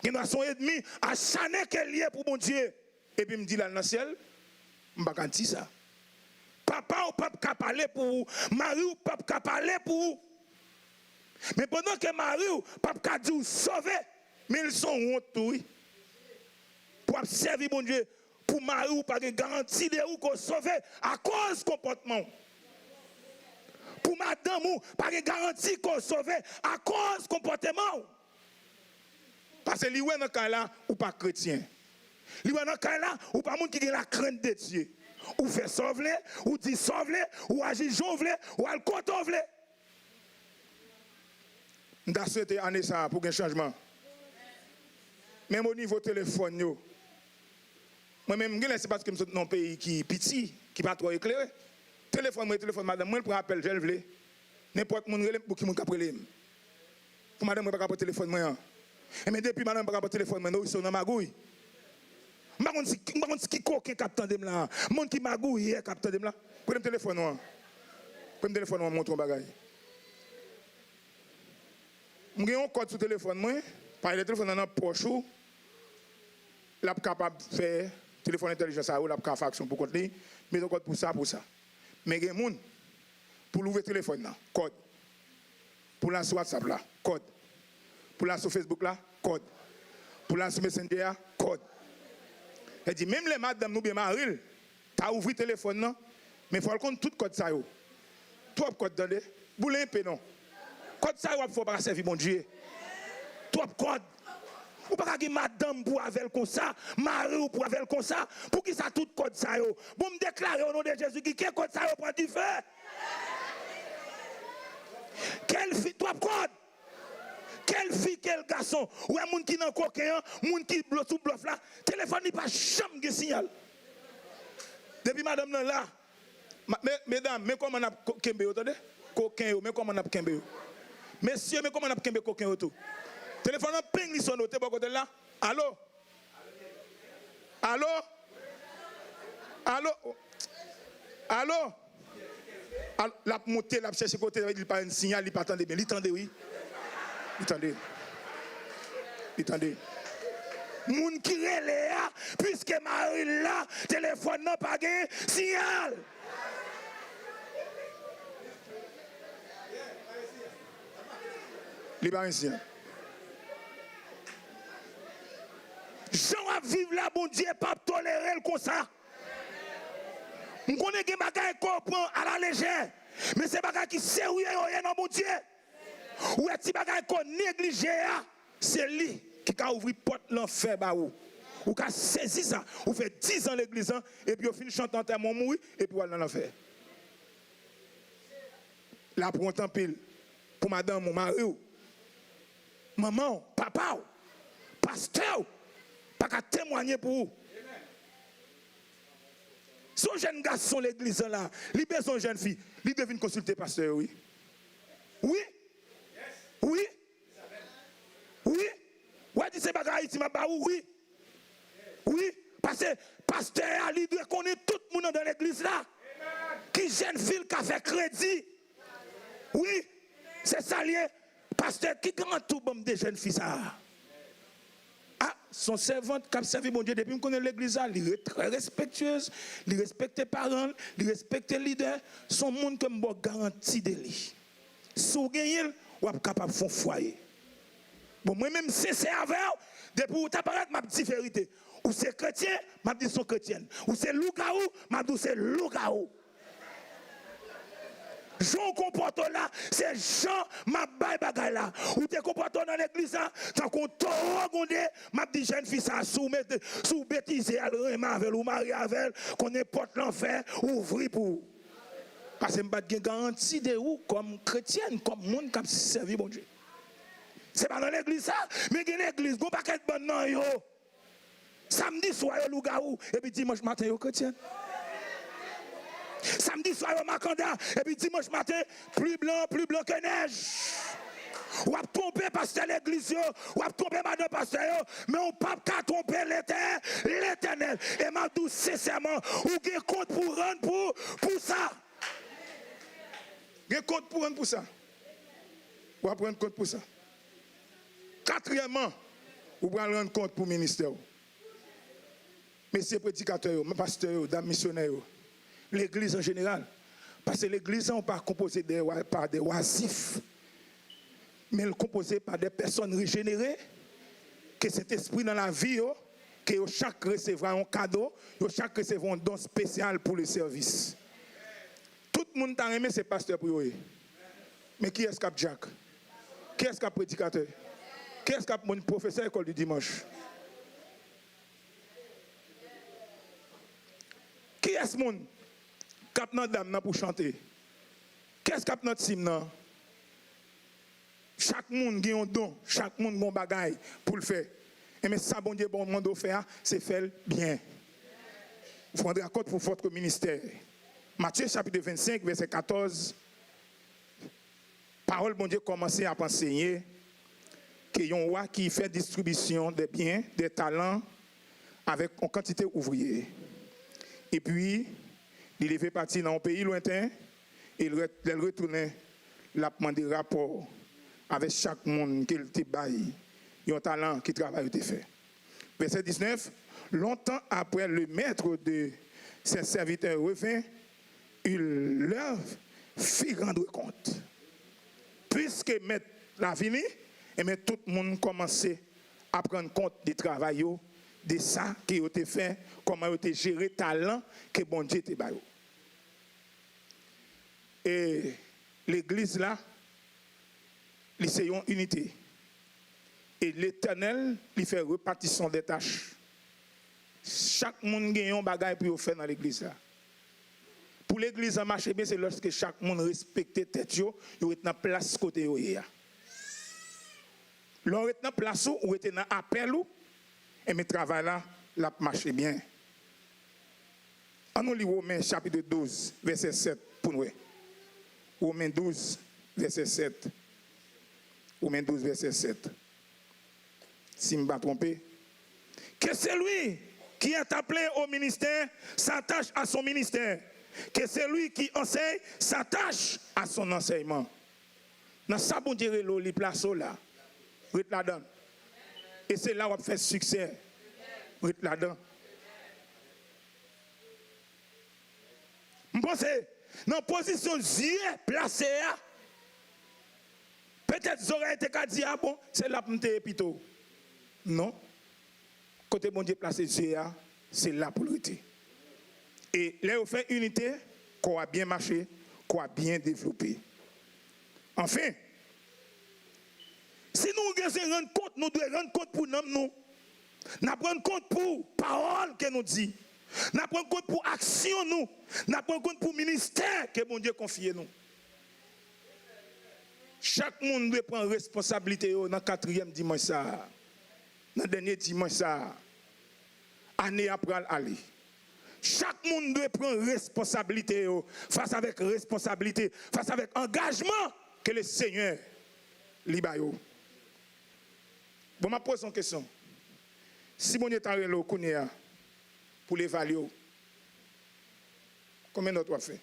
Gen dwa se yon ènmi acharné ke l ye pou Bondye. Epi m di l al nan syèl, m pa ka di sa. Papa w p ap ka pale pou ou, mari w p ap ka pale pou ou. Men pandan ke mari w p ap ka di w sove, men l se yon wont tou, wi. Pou w ap sèvi Bondye, pou mari w pa gen garanti de ou ke w sove akoz konpòtman w. Pou madanm ou pa gen garanti ke w sove akoz konpòteman w. Paske li wè nan kay la, ou pa kretyen. Li wè nan kay la, ou pa moun ki gen la crainte de Dieu. Ou fè sa w vle, ou di sa w vle, ou aji jan w vle, ou al kote w vle. M ta swete ane sa a pou gen chanjman. Menm o nivo telefòn yo. Mwen menm, m genlè se paske m sot nan yon peyi ki piti, ki pa twò eklere. Telefòn mwen, telefòn madanm mwen, l pran apèl jan l vle. Nenpòt moun rele m, pou ki moun k ap rele m? Pou madanm mwen pa ka pran telefòn mwen an. Enben, depi madanm mwen pa ka pran telefòn mwen, Noris, ou nan magouy. M pa konn si, m pa konn si ki koken k ap tande m la a. Moun ki magouyè k ap tande m la. Prete m telefòn ou an. Prete m telefòn ou an, m montre w yon bagay. M gen yon kòd sou telefòn mwen. Parèt lè telefòn nan nan pòch ou, l ap kapab fè telefòn entèlijan sa yo, l ap ka fè aksyon pou kont li. Mete yon kòd pou sa, pou sa. Men gen moun, pou l ouvri telefòn nan, kòd. Pou l al sou WhatsApp la, kòd. Pou l al sou Facebook la, kòd. Pou l al sou Messenger a, kòd. Sa di, menm lè madanm nou oubyen mari l ta ouvri telefòn nan, men fò l konn tout kòd sa yo. Twòp kòd, tande. Boule enpe non. Kòd sa yo ap fè w pa ka sèvi Bondye. Twòp kòd. Ou pa ka gen madanm pou w avè l konsa, mari w pou w avè l konsa. Poukisa tout kòd sa yo? Bon, m deklare o non de Jezi ki ke kòd sa yo pran dife. Kèl fi, twòp kòd. Kèl fi, kèl gason. Ou wè moun ki nan koken an, moun ki blo-, sou blòf la, telefòn li pa janm gen siyal. Depi madanm nan la, ma-, me-, medam, men kòman n ap ko-, kenbe yo, tande? Koken yo, men kòman n ap kenbe yo. Mesye, men kòman n ap kenbe koken yo tou. Telefòn nan ping, li sone, ou te bò kote l la? Alo? Alo? Alo? Alo? Al-, l ap monte, l ap chèche kote, li pa jwenn siyal, li pa tande byen. Li tande, wi. Li tande. Li tande. Moun ki rele a, piske mari l la, telefòn nan pa gen siyal. Li pa gen siyal. Jan w ap viv la, Bondye p ap tolere l konsa. M konnen gen bagay ke w pran alalejè, men se bagay ki serye yo ye nan Bondye. Ou wè ti bagay ke w neglije a, se li ki ka ouvri pòt lanfè ba ou. Ou ka sezi sa, ou fè dizan legliz lan, epi yo fin chante antèman w mouri, epi w al nan lanfè. Lapwont anpil pou madanm ou, mari w, manman w, papa w, pastè w pa ka temwaye pou ou. Si yon jèn gason legliz lan la, li bezwen yon jèn fi, li dwe vin konsilte pastè yo, wi. Wi. Wi. Wi. W a di se bagay Ayiti m ap ba ou, wi. Wi. Paske pastè a, li dwe konnen tout moun anndan legliz la. Ki jèn fi l ka fè kredi. Wi. Se sa l ye. Pastè, ki garanti w ban m de jèn fi sa a? A, se yon sèvant k ap sèvi Bondye depi m konnen legliz la, li re-, trè respektyez, li respekte paran l, li respekte lidè, se yon moun ke m ba w garanti de li. Si w genyen l, w ap kapab fè yon fwaye. Bon, mwen menm sensè avè w, depi w ta parèt, m ap di verite. Ou se kretyen, m ap di se yon kretyèn. Ou se lougawou, m ap di w se lougawou. Jan w konpòte w la, se jan m ap bay bagay la. Ou te konpòte w nan legliz la, tankou yon towo gwonde, m ap di jèn fi sa, si w mete, si w betize, al renmen avè l, ou marye avè l, konnen pòt lanfè ouvri pou ou. Paske m pa t gen garanti de ou kòm kretyèn, kòm moun k ap sèvi Bondye. Se pa nan legliz sa, men gen legliz, gon pakèt bann nan yo. Samdi swa yo lougawou, epi dimanch maten yo kretyèn. Samdi swa yo makanda, epi dimanch maten, pli blan, pli blan ke nèj. W ap twonpe pastè legliz yo, w ap twonpe madanm pastè yo, men w p ap ka twonpe Letè-, Letènèl. E m ap di w sensèman, ou gen kont pou w rann pou, pou sa. Gen kont pou w rann pou sa. W ap rann kont pou sa. Katriyèmman, ou pral rann kont pou ministè w. Mesye predikatè yo, pastè yo, dam misyonè yo, legliz an jeneral. Paske legliz an pa konpoze de wa-, pa de wazif, men l konpoze pa de pèsòn rejenere, ke Sentespri nan lavi yo, ke yo chak resevwa yon kado, yo chak resevwa yon don espesyal pou le sèvis. Tout moun ta renmen se pastè pou yo ye. Men kiyès k ap dyak? Kiyès k ap predikatè? Kiyès k ap moun pwofesè lekòl di dimanch? Kiyès moun k ap nan dam nan pou chante? Kiyès k ap nan tim nan? Chak moun gen yon don, chak moun gen yon bagay pou l fè. Enben, sa Bondye ba w, mande w fè a, se fè l byen. Vous rendrez compte pour votre ministère. Matthieu chapitre vingt-cinq, verset quatorze. Pawòl Bondye kòmanse ap ansenye ke yon wa ki fè distribisyon de byen, de talan, avèk yon kantite ouvriye. Epi, li leve pati nan yon peyi lwenten, e l re-, lè l retounen, l ap mande rapò avèk chak moun ke l te bay yon talan ki travay yo te fè. Verset dix-neuf, longtemps après le maître de ses serviteurs revint, il leur fit rendre compte. Piske mèt la vini, enben, tout moun kòmanse ap rann kont de travay yo, de sa ke yo te fè, kòman yo te jere talan ke Bondye te ba yo. E legliz la, li se yon inite. E Letènèl, li fè repatisyon de tach. Chak moun gen yon bagay pou yo fè nan legliz la. Pou legliz la mache byen, se lòske chak moun respekte tèt yo, yo ret nan plas kote yo ye a. Lè w ret nan plas ou, ou rete nan apèl ou, enben, travay la, l ap mache byen. Ann nou li Women chapit douz, vèsè sèt pou n wè. Women douz, vèsè sèt. Women douz, vèsè sèt. Si m pa twonpe. Que celui qui est appelé au ministère s'attache à son ministère. Que celui qui enseigne s'attache à son enseignement. Nan sa Bondye rele w, li plase w la. Ret ladan l. E se la w ap fè siksè. Ret ladan. M panse, nan pozisyon zye plase a, petèt zòrèy te ka di, "A bon, se la pou m te ye pito." Non. Kote Bondye plase zye a, se la pou l rete. E lè yo fè inite, kò a byen mache, kò a byen devlope. Anfen, si nou bezwen rann kont, nou dwe rann kont pou nanm nou. N ap rann kont pou pawòl ke nou di. N ap rann kont pou aksyon nou. N ap rann kont pou ministè ke Bondye konfye nou. Chak moun dwe pran responsablite yo nan katriyèm dimanch sa a, nan dènye dimanch sa a. Ane a pral ale. Chak moun dwe pran responsablite yo, fas avèk responsablite, fas avèk angajman ke Lesenyè li ba yo. Bon, m ap poze yon kesyon. Si Bondye ta rele w kounye a pou l evalye w, konbyen nòt w ap fè?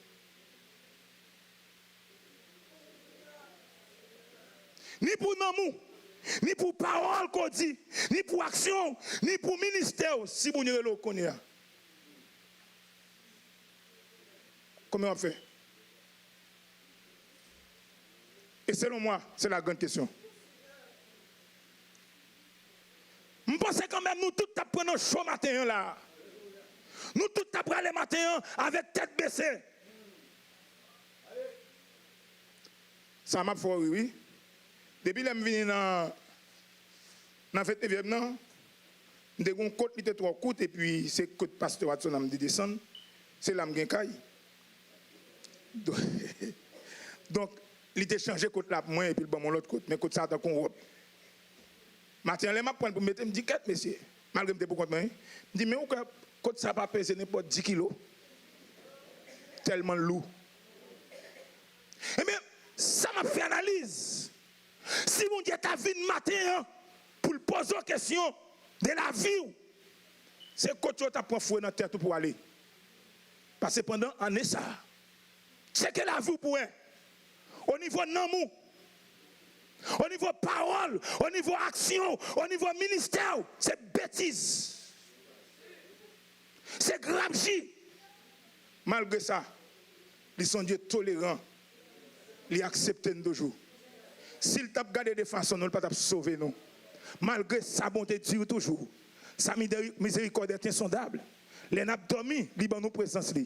Ni pou nanm ou, ni pou pawòl ke w di, ni pou aksyon w, ni pou ministè w, si Bondye rele w kounye a, konbyen w ap fè? E selon mwen, se la grande question. M panse kanmenm nou tout t ap pran nan cho maten an la. Nou tout t ap prale maten an avèk tèt bese. Sa m ap fè w ri, wi. Depi lè m vini nan, nan vennnevyèm nan, m te gen yon kot, li te twò kout, epi se kot pastè Watson an m te desann. Se la m gen kay. Donk, li te chanje kot la pou mwen, epi l ban m yon lòt kot. Men kot sa a tankou yon wòb. Maten an, lè m ap pran l pou m mete, m di, "Kèt, mesye." Malgre m te pou kont mwen, wi. M di, "Men ou kwè kot sa pa peze nenpòt dis kilo?" Tèlman l lou. Ebyen, sa m ap fè analiz. Si Bondye ta vin maten an pou l poze w kesyon de lavi w, se kot yo t ap pran fouye nan tèt ou pou w ale. Paske pandan ane sa a, tcheke lavi w pou wè. O nivo nanm ou, o nivo pawòl, o nivo aksyon w, o nivo ministè w, se betiz. Se grapji. Malgre sa, li se yon Dye toleran. Li aksepte n toujou. Si l t ap gade de fason nou, li pa t ap sove nou. Malgre sa, bonte di toujou. Sa mizeri-, mizerikòd est insondable. Lè n ap dòmi, li ban nou prezans li.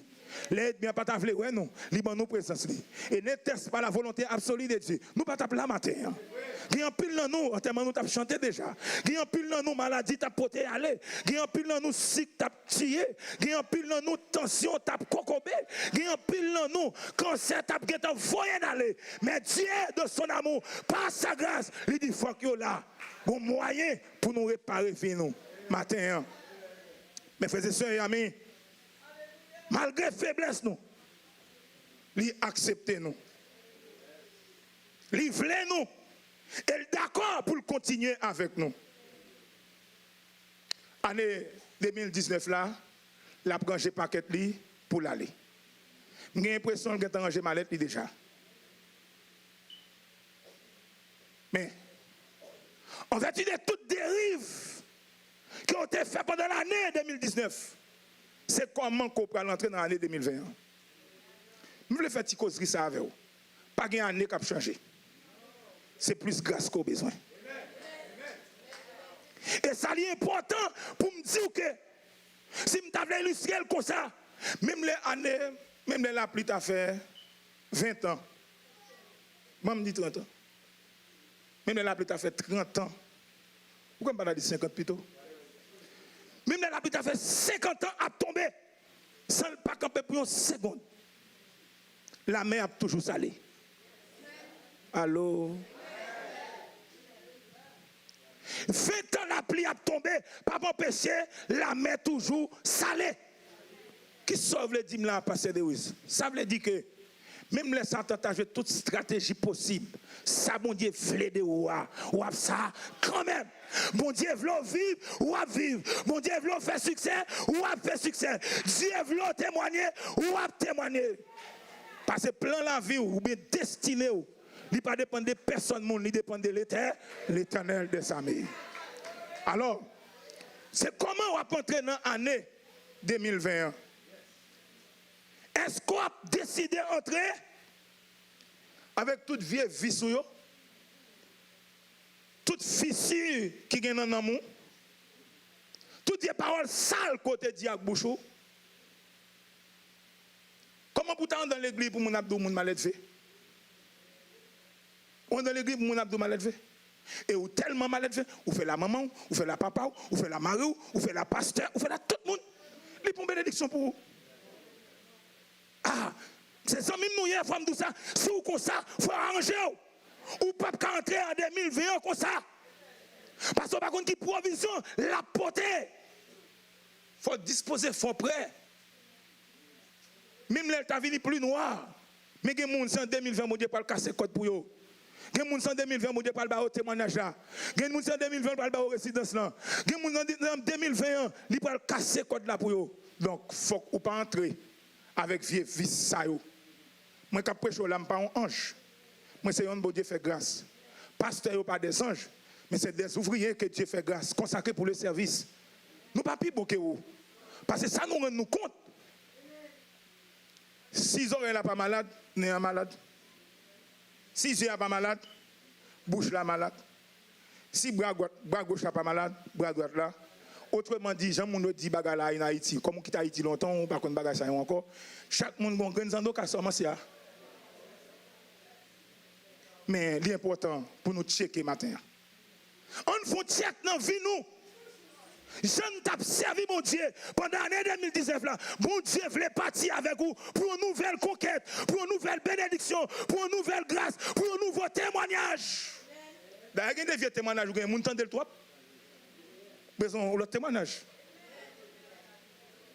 Lè ènmi an pa ta vle wè nou, li ban nou prezans li. Et n'était-ce pas la volonté absolue de Dieu, nou pa t ap la maten an. Gen anpil nan nou, antèman nou t ap chante deja. Gen anpil nan nou, maladi t ap pote ale. Gen anpil nan nou, sik t ap tiye. Gen anpil nan nou, tansyon t ap kokobe. Gen anpil nan nou, kansè t ap gentan voye n ale. Men Dieu, de son amour, par sa grâce, li di, "Fòk yo la." Gon mwayen pou nou repare vi nou maten an. Men frè e sè, zanmi, malgre feblès nou, li aksepte nou. Li vle nou. E l dakò pou l kontinye avèk nou. Ane de mil diznèf la, l ap ranje pakèt li pou l ale. M gen enpresyon l gentan ranje malèt li deja. Men, an vèti de tout deriv ke w te fè pandan lane de mil diznèf, se kòman ke w pral antre nan ane de mil ven an. M vle fè ti kozri sa avè w. Pa gen ane k ap chanje. Se plis gras ke w bezwen. E sa li enpòtan pou m di w ke, si m ta vle ilistre l konsa, menm lè ane, menm lè lapli ta fè ven tan, ban m di trant an. Menm lè lapli ta fè trant an, ou kwè m pa ta di senkant pito? Menm lè lapli ta fè senkant an ap tonbe, san l pa kanpe pou yon segonn, lamè ap toujou sale. Alo? Ven tan lapli ap tonbe p ap anpeche lamè toujou sale. Kisa w vle di m la, pastè Derius? Sa vle di ke menm lè Satan ta jwe tout estrateji posib, sa Bondye vle de ou a, w ap sa kanmenm. Bondye vle w viv, w ap viv. Bondye vle w fè siksè, w ap fè siksè. Dye vle w temwanye, w ap temwanye. Paske plan lavi w oubyen destine w, Li pa depann de pèsòn moun, li depann de Letè-, Letènèl dèzame. Alò, se kòman w ap antre nan ane de mil ven an? Èske w ap deside antre avèk tout vye vis ou yo? Tout fisi ki gen nan nanm ou? Tout vye pawòl sal ke w te di ak bouch ou? Kòman pou w ta anndan legliz pou moun ap di w moun maledve? Ou anndan legliz pou moun ap di w maledve? E ou tèlman maledve, ou fè l a manman w, ou fè l a papa w, ou fè l a mari w, ou fè l a pastè, ou fè l a tout moun. Li pa yon benediksyon pou ou. Ah, se zanmi m nou ye, fò m di w sa. Si w konsa, fò w aranje w. Ou p ap ka antre an de mil ven an konsa. Paske w pa konn ki pwovizyon l ap pote. Fò w dispoze, fò w prè. Menm lè l ta vini pli nwa. Men gen moun, se an de mil ven Bondye pral kase kòd pou yo. Gen moun, se an de mil ven Bondye pral ba yo temwayaj la. Gen moun, se an de mil ven l pral ba yo rezidans lan. Gen moun, an de mil ven an, li pral kase kòd la pou yo. Donk, fòk ou pa antre avèk vye vis sa yo. Mwen k ap preche w la, m pa yon anj. Mwen se yonn Bondye fè gras. Pastè yo pa dèzanj, men se dèzouvriye ke Dye fè gras, konsakre pou le sèvis. Nou pa pi bon ke ou. Paske sa nou rann nou kont. Si zòrèy la pa malad, nen an malad. Si zye a pa malad, bouch la malad. Si bra gwat, bra goch la pa malad, bra dwat la. Otreman di, jan moun yo di bagay la an Ayiti, kòm ou kite Ayiti lontan, ou pa konn bagay sa yo ankò. Chak moun gen yon grenn zandoka sòman se a. Men li enpòtan pou nou tcheke maten an. Ann fè yon tchèk nan vi nou. Jan n t ap sèvi Bondye pandan ane de mil diznèf la, Bondye vle pati avèk ou pou yon nouvèl konkèt, pou yon nouvèl benediksyon, pou yon nouvèl gras, pou yon nouvo temwayaj. Dayè, gen de vye temwayaj ou gen, moun tande l twòp. Bezwen yon lòt temwayaj.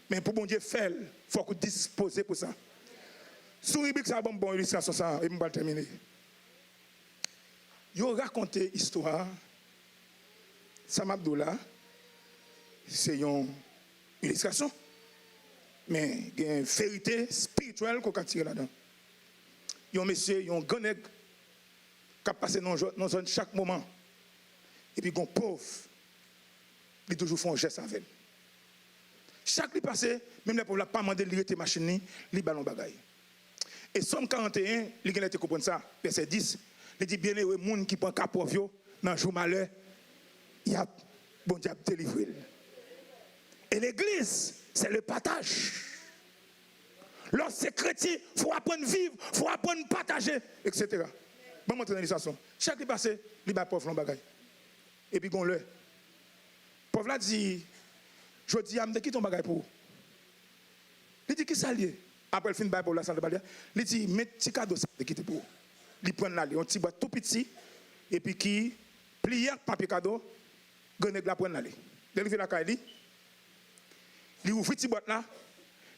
Men pou Bondye fè l, fòk ou dispoze pou sa. Sou ribrik sa a, ban m bon ilistrasyon sa a, epi m pral tèmine. Yo rakonte istwa a. Sa m ap di w la, se yon ilistrasyon. Men gen verite espirityèl ke w ka tire ladan. Yon mesye, yon gran nèg, k ap pase nan yon zòn, nan zòn chak moman. Epi gen yon pòv, li toujou fè yon jès avè l. Chak li pase, menm lè pòv la pa mande l, li rete machin li, li ba l yon bagay. E Sòm karannteyen, li genlè te konprann sa, vèsè dis, li di, "Byennere moun ki pran ka pòv yo nan jou malè, y ap, Bondye ap delivre l." E legliz, se le pataj. Lè w se kretyen, fò w aprann viv, fò w aprann pataje, etsetera. Ban m antre nan ilistrasyon. Chak li pase, li bay pòv lan yon bagay. Epi gen yon lè, pòv la di, "Jodi a, m te kite yon bagay pou ou." Li di, "Kisa l ye?" Apre l fin bay pòv la sa l te ba li a, li di, "Men ti kado sa m te kite pou ou." Li pran l ale, yon ti bwat tou piti, epi ki pliye ak papye kado, grannèg la pran l ale. Lè l rive lakay li, li ouvri ti bwat la,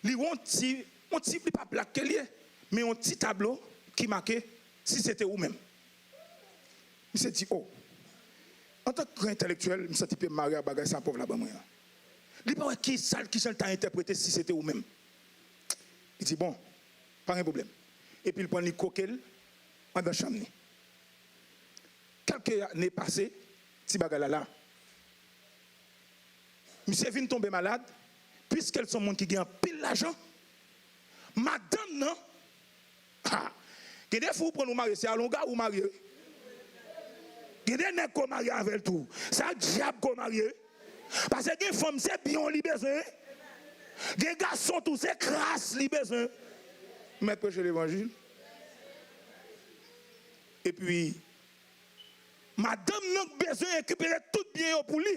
li wè yon ti, yon ti, li pa plak ke l ye, men yon ti tablo ki make, "Si se te ou menm." Misye di, "O." Antanke gran entèlektyèl, m santi pye m mare ak bagay sa pòv la ban mwen an. Li pa wè ki sa l, kijan l ta entèprete "Si se te ou menm." Li di, "Bon, pa gen pwoblèm." Epi l pran li kwoke l anndan chanm li. Kèlke ane pase, ti bagay la la. Misye vin tonbe malad, piske l se yon moun ki gen anpil lajan, madanm nan, ha, gen de fi w pran l ou marye, se a longa ou marye. Gen de nèg ke w marye avè l tou, se ak dyab ke w marye. Paske gen fanm, se byen w li bezwen. Gen gason tou, se kras li bezwen. Mèt preche levanjil. Epi, madanm nan bezwen rekipere tout byen yo pou li.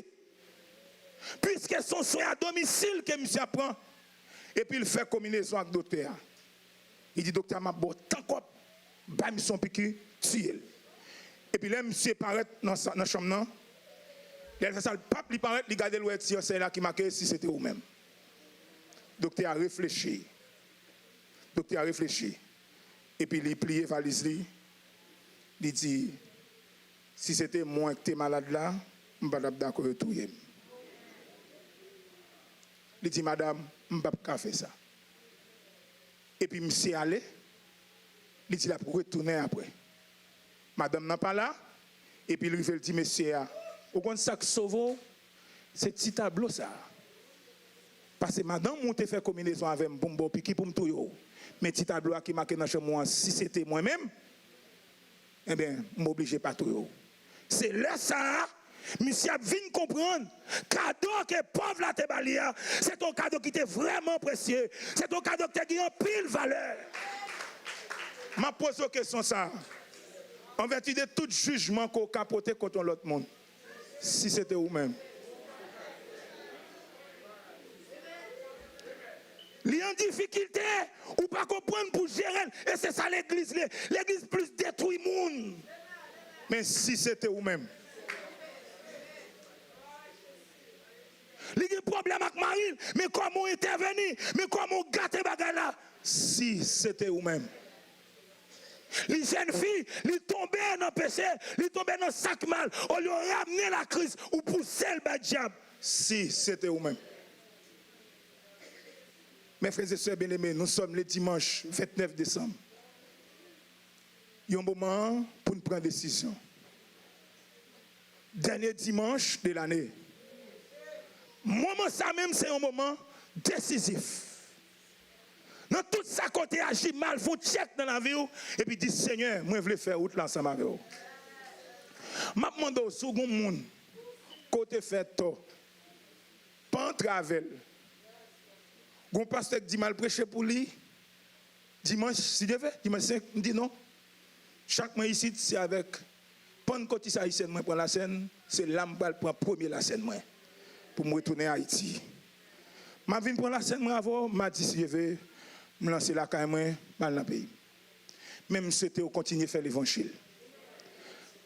Piske se yon swen a domisil ke misye ap pran. Epi l fè konminezon ak doktè a. Li di doktè a, "M ap ba w tan kòb, bay misye yon piki, tiye l." Epi lè misye parèt nan sa, nan chanm nan, lè l fè sa, l pap, li parèt, li gade l wè ti ansèy la ki make, "Si se te ou menm." Doktè a reflechi. Doktè a reflechi. Epi li pliye valiz li. Li di, "Si se te mwen ki te malad la, m pa t ap dakò yo touye m." Li di, "Madanm, m p ap ka fè sa." Epi misye ale, li di l ap retounen apre. Madanm nan pa la, epi l rive l di mesye a, ou konn sa k sove w? Se ti tablo sa a. Pase madanm ou te fè konbinezon avè m pou m ba w piki pou m touye w. Men ti tablo a ki make nan chanm ou an, si se te mwen menm, enben, m oblije pa touye w. Se lè sa a, misye ap vin konprann kado ke pòv la te ba li a, se te yon kado ki te vrèman presye, se te yon kado ki te gen anpil valè. M ap poze w kesyon sa a, an vèti de tout jijman ke w ka pote kont yon lòt moun, si se te ou menm. Li an difikilte, ou pa konprann pou jere l, e se sa legliz li ye. Legliz plis detwi moun. Men si se te ou menm. Li gen pwoblèm ak mari l, men kòman w entèveni, men kòman w gate bagay la, si se te ou menm. Li jèn fi, li tonbe nan peche, li tonbe nan sa k mal. Olye w ramne l a Kris, ou pouse l bay dyab. Si se te ou menm. Mes frères et sœurs bien-aimés, nous sommes le dimanche vingt-neuf décembre. Yon moman pou n pran desizyon. Dènye dimanch de lane. Moman sa menm se yon moman desizif. Nan tout sa ke w te aji mal, fè yon tchèk nan lavi w, epi di, Senyè, mwen vle fè wout la ansanm avè w. M ap mande w, si w gen yon moun ke w te fè tò, pa antre avè l. Gen yon pastè ki di m al preche pou li dimanch, si Dye vle, dimanch senk, m di non. Chak mwen isit, se avèk Pann Kotis Ayisyèn mwen pran lasèn, se la m pral pran premye lasèn mwen pou m retounen Ayiti. M ap vin pran lasèn mwen avè w, madi si Dye vle, m lanse lakay mwen, m al nan peyi m. Men m swete w kontinye fè levanjil.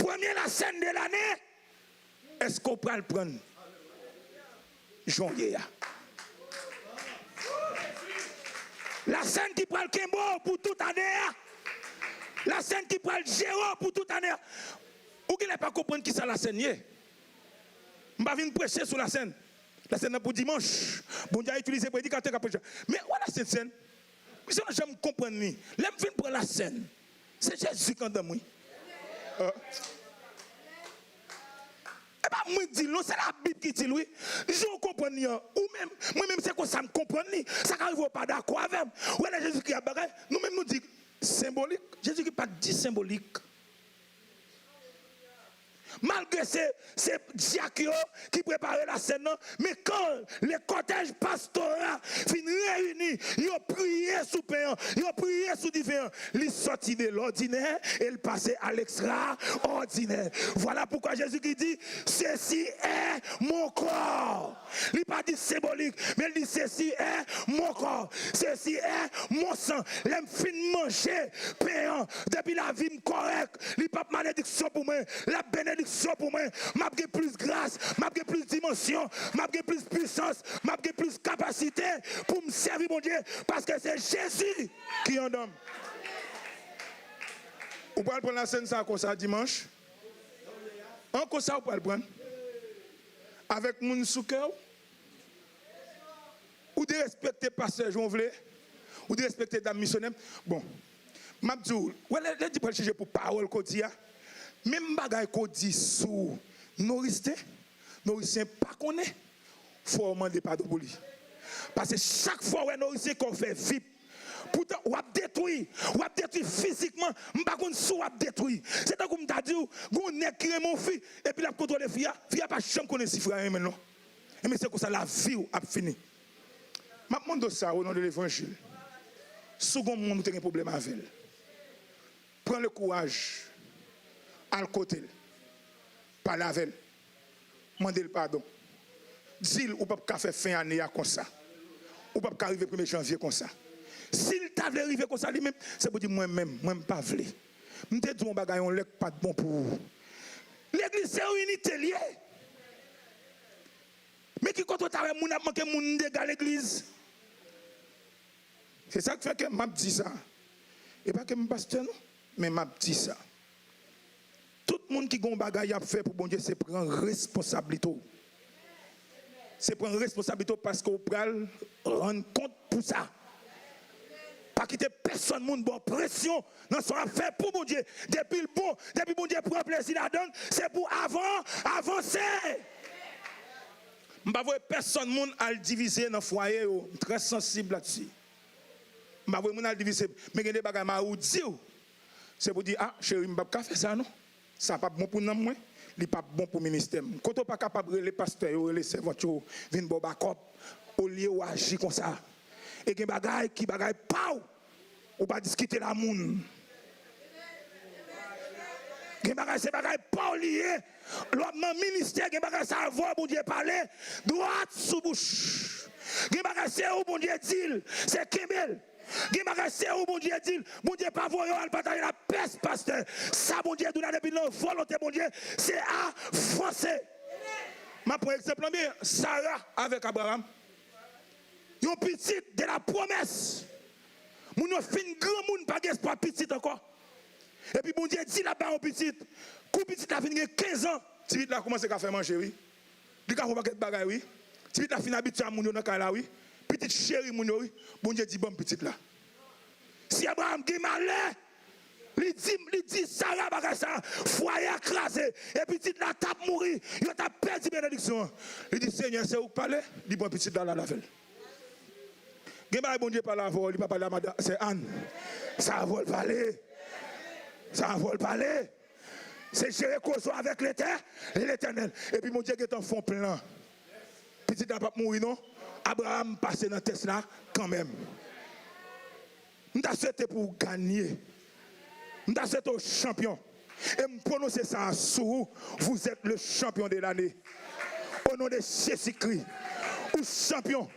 Premye lasèn de lane, èske w pral pran l jan w ye a? Lasèn ki pral kenbe w pou tout ane a. Lasèn ki pral jere w pou tout ane a. Ou genlè pa konprann kisa lasèn ye. M pa vin preche sou lasèn. Lasèn nan pou dimanch. Bondye a itilize predikatè k ap preche. Men, wè lasèn sèn. Misye pa janm konprann li. Lè m fin pran lasèn, se Jezi k anndan m, wi. Ah. E pa mwen k di l, non, se Labib ki di l, wi. Jan w konprann li an, ou menm, mwen menm, se konsa m konprann li. Sa ka rive w pa dakò avè m. Ou wè lè Jezikri ap bagay, nou menm nou di senbolik. Jezikri pa t di senbolik. Malgre se, se dyak yo ki prepare lasèn nan, men kan le kòtèj pastora fin reyini, yo priye sou pen an, yo priye sou diven an, li sòti de lòdinè e l pase à l'extraordinaire. Voilà pourquoi Jésus-Christ dit, ceci est mon corps. Li pa di senbolik, men li di, ceci est mon corps, ceci est mon sang. Lè m fin manje pen an, depi lavi m kòrèk, li p ap malediksyon pou mwen, l ap benediksyon pou mwen. M ap gen plis gras, m ap gen plis dimansyon, m ap gen plis pisans, m ap gen plis kapasite pou m sèvi Bondye, paske se Jezi ki anndan m. Ou pral pran lasèn sa a konsa dimanch? An konsa ou pral pran l? Avèk moun sou kè w? Ou derespekte pastè jan w vle? Ou derespekte dam misyonè? Bon, m ap di w, wè lè, lè di pral chanje pou pawòl ke w di a, menm bagay ke w di sou Noristen, Noristen pa konnen, fò w mande padon pou li. Paske chak fwa w wè Noristen kè w fè vip, poutan w ap detwi, w ap detwi fizikman, m pa konn si w ap detwi. Se tankou m ta di w, gen yon nèg ki renmen yon fi, epi l ap kontwole fi a, fi a pa janm konnen si frè a renmen l non. Ebyen, se konsa lavi w ap fini. M ap mande w sa, o non de levanjil. Si w gen yon moun ou te gen pwoblèm avè l, pran le kouraj, al kote l, pale avè l, mande l padon. Di l ou p ap ka fè fen ane a konsa. Ou p ap ka rive premye janvye konsa. Si l ta vle rive konsa li menm, se pou di, mwen menm, mwen m pa vle. M te di w yon bagay yon lè k pa t bon pou ou. Legliz se yon inite l ye. Men ki kote w ta wè moun ap manke moun dega legliz? Se sa k fè ke m ap di sa. E pa ke m pastè non, men m ap di sa. Tout moun ki gen yon bagay y ap fè pou Bondye, se pran responsablite w. Se pran responsablite w paske w pral rann kont pou sa. Pa kite pèsonn moun ba w presyon nan sa w ap fè pou Bondye. Depi l bon, depi Bondye pran plezi ladan l, se pou avan, avanse. M pa voye pèsonn moun al divize nan fwaye yo. M trè sansib ladsi. M pa voye moun al divize. Men gen de bagay mari w di w, se pou di, a, cheri, m p ap ka fè sa non. Sa p ap bon pou nanm mwen, li p ap bon pou ministè m. Kote w pa kapab rele pastè yo, rele sèvant yo, vin ba w bakòp, olye w aji konsa. E gen bagay ki bagay pa w, ou pa diskite la moun. Gen bagay se bagay pa w li ye. Lè w ap nan ministè, gen bagay sa avè w Bondye pale dwat sou bouch. Gen bagay se ou Bondye di l, se kenbe l. Gen bagay se ou Bondye di l, Bondye pa voye w al pataje lapès pastè. Sa Bondye di w la depi l nan volonte Bondye, se avanse. M ap pran egzanp lan byen, Sara avèk Abraram. Yon pitit de la pwomès. Moun yo fin granmoun, pa gen espwa pitit ankò. Epi Bondye di l ap ba yon pitit. Kou pitit la fin gen kenz an, ti pitit la kòmanse ka fè manje wi. Li ka fè yon pakèt bagay wi. Ti pitit la fin abitye a moun yo nan kay la wi. Pitit cheri moun yo wi. Bondye di ban m pitit la. Si Abraram gen malè, li di, li di Sara bagay sa, fwaye a kraze, e pitit la t ap mouri, yo t ap pèdi benediksyon an. Li di, Senyè, se ou k pale? Li pran pitit la, l al avè l. Gen bagay Bondye pale avè w, li pa pale a madan sè Ann. Sa avè w l pale. Sa avè w l pale. Se jere koze w avèk Letè-, Letènèl. Epi Bondye gentan fè yon plan. Pitit la p ap mouri non. Abraram pase nan tès la kanmenm. M ta swete pou w ganye. M ta swete w chanpyon. E m pwononse sa sou ou, vous êtes le champion de l'année. Au nom de Jésus-Christ, ou chanpyon.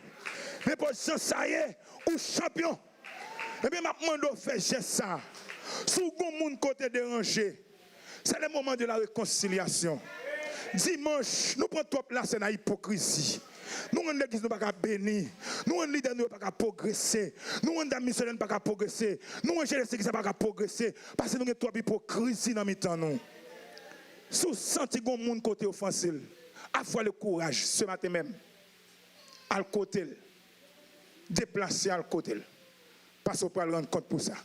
Nenpòt jan sa ye, ou chanpyon. Ebyen, m ap mande w fè jès sa. Si w gon moun ke w te deranje, c'est le moment de la réconciliation. Dimanch, nou pran twòp lasèn a ipokrizi. Nou rann legliz nou pa ka beni. Nou rann lidè nou yo pa ka pwogrese. Nou rann dam misyonè nou pa ka pwogrese. Nou rann jenès legliz la pa ka pwogrese. Paske nou gen twòp ipokrizi nan mitan nou. Si w santi gon moun ke w te ofanse l, avoir le courage ce matin même. Al kote l. Deplase al kote l. Paske w pral rann kont pou sa.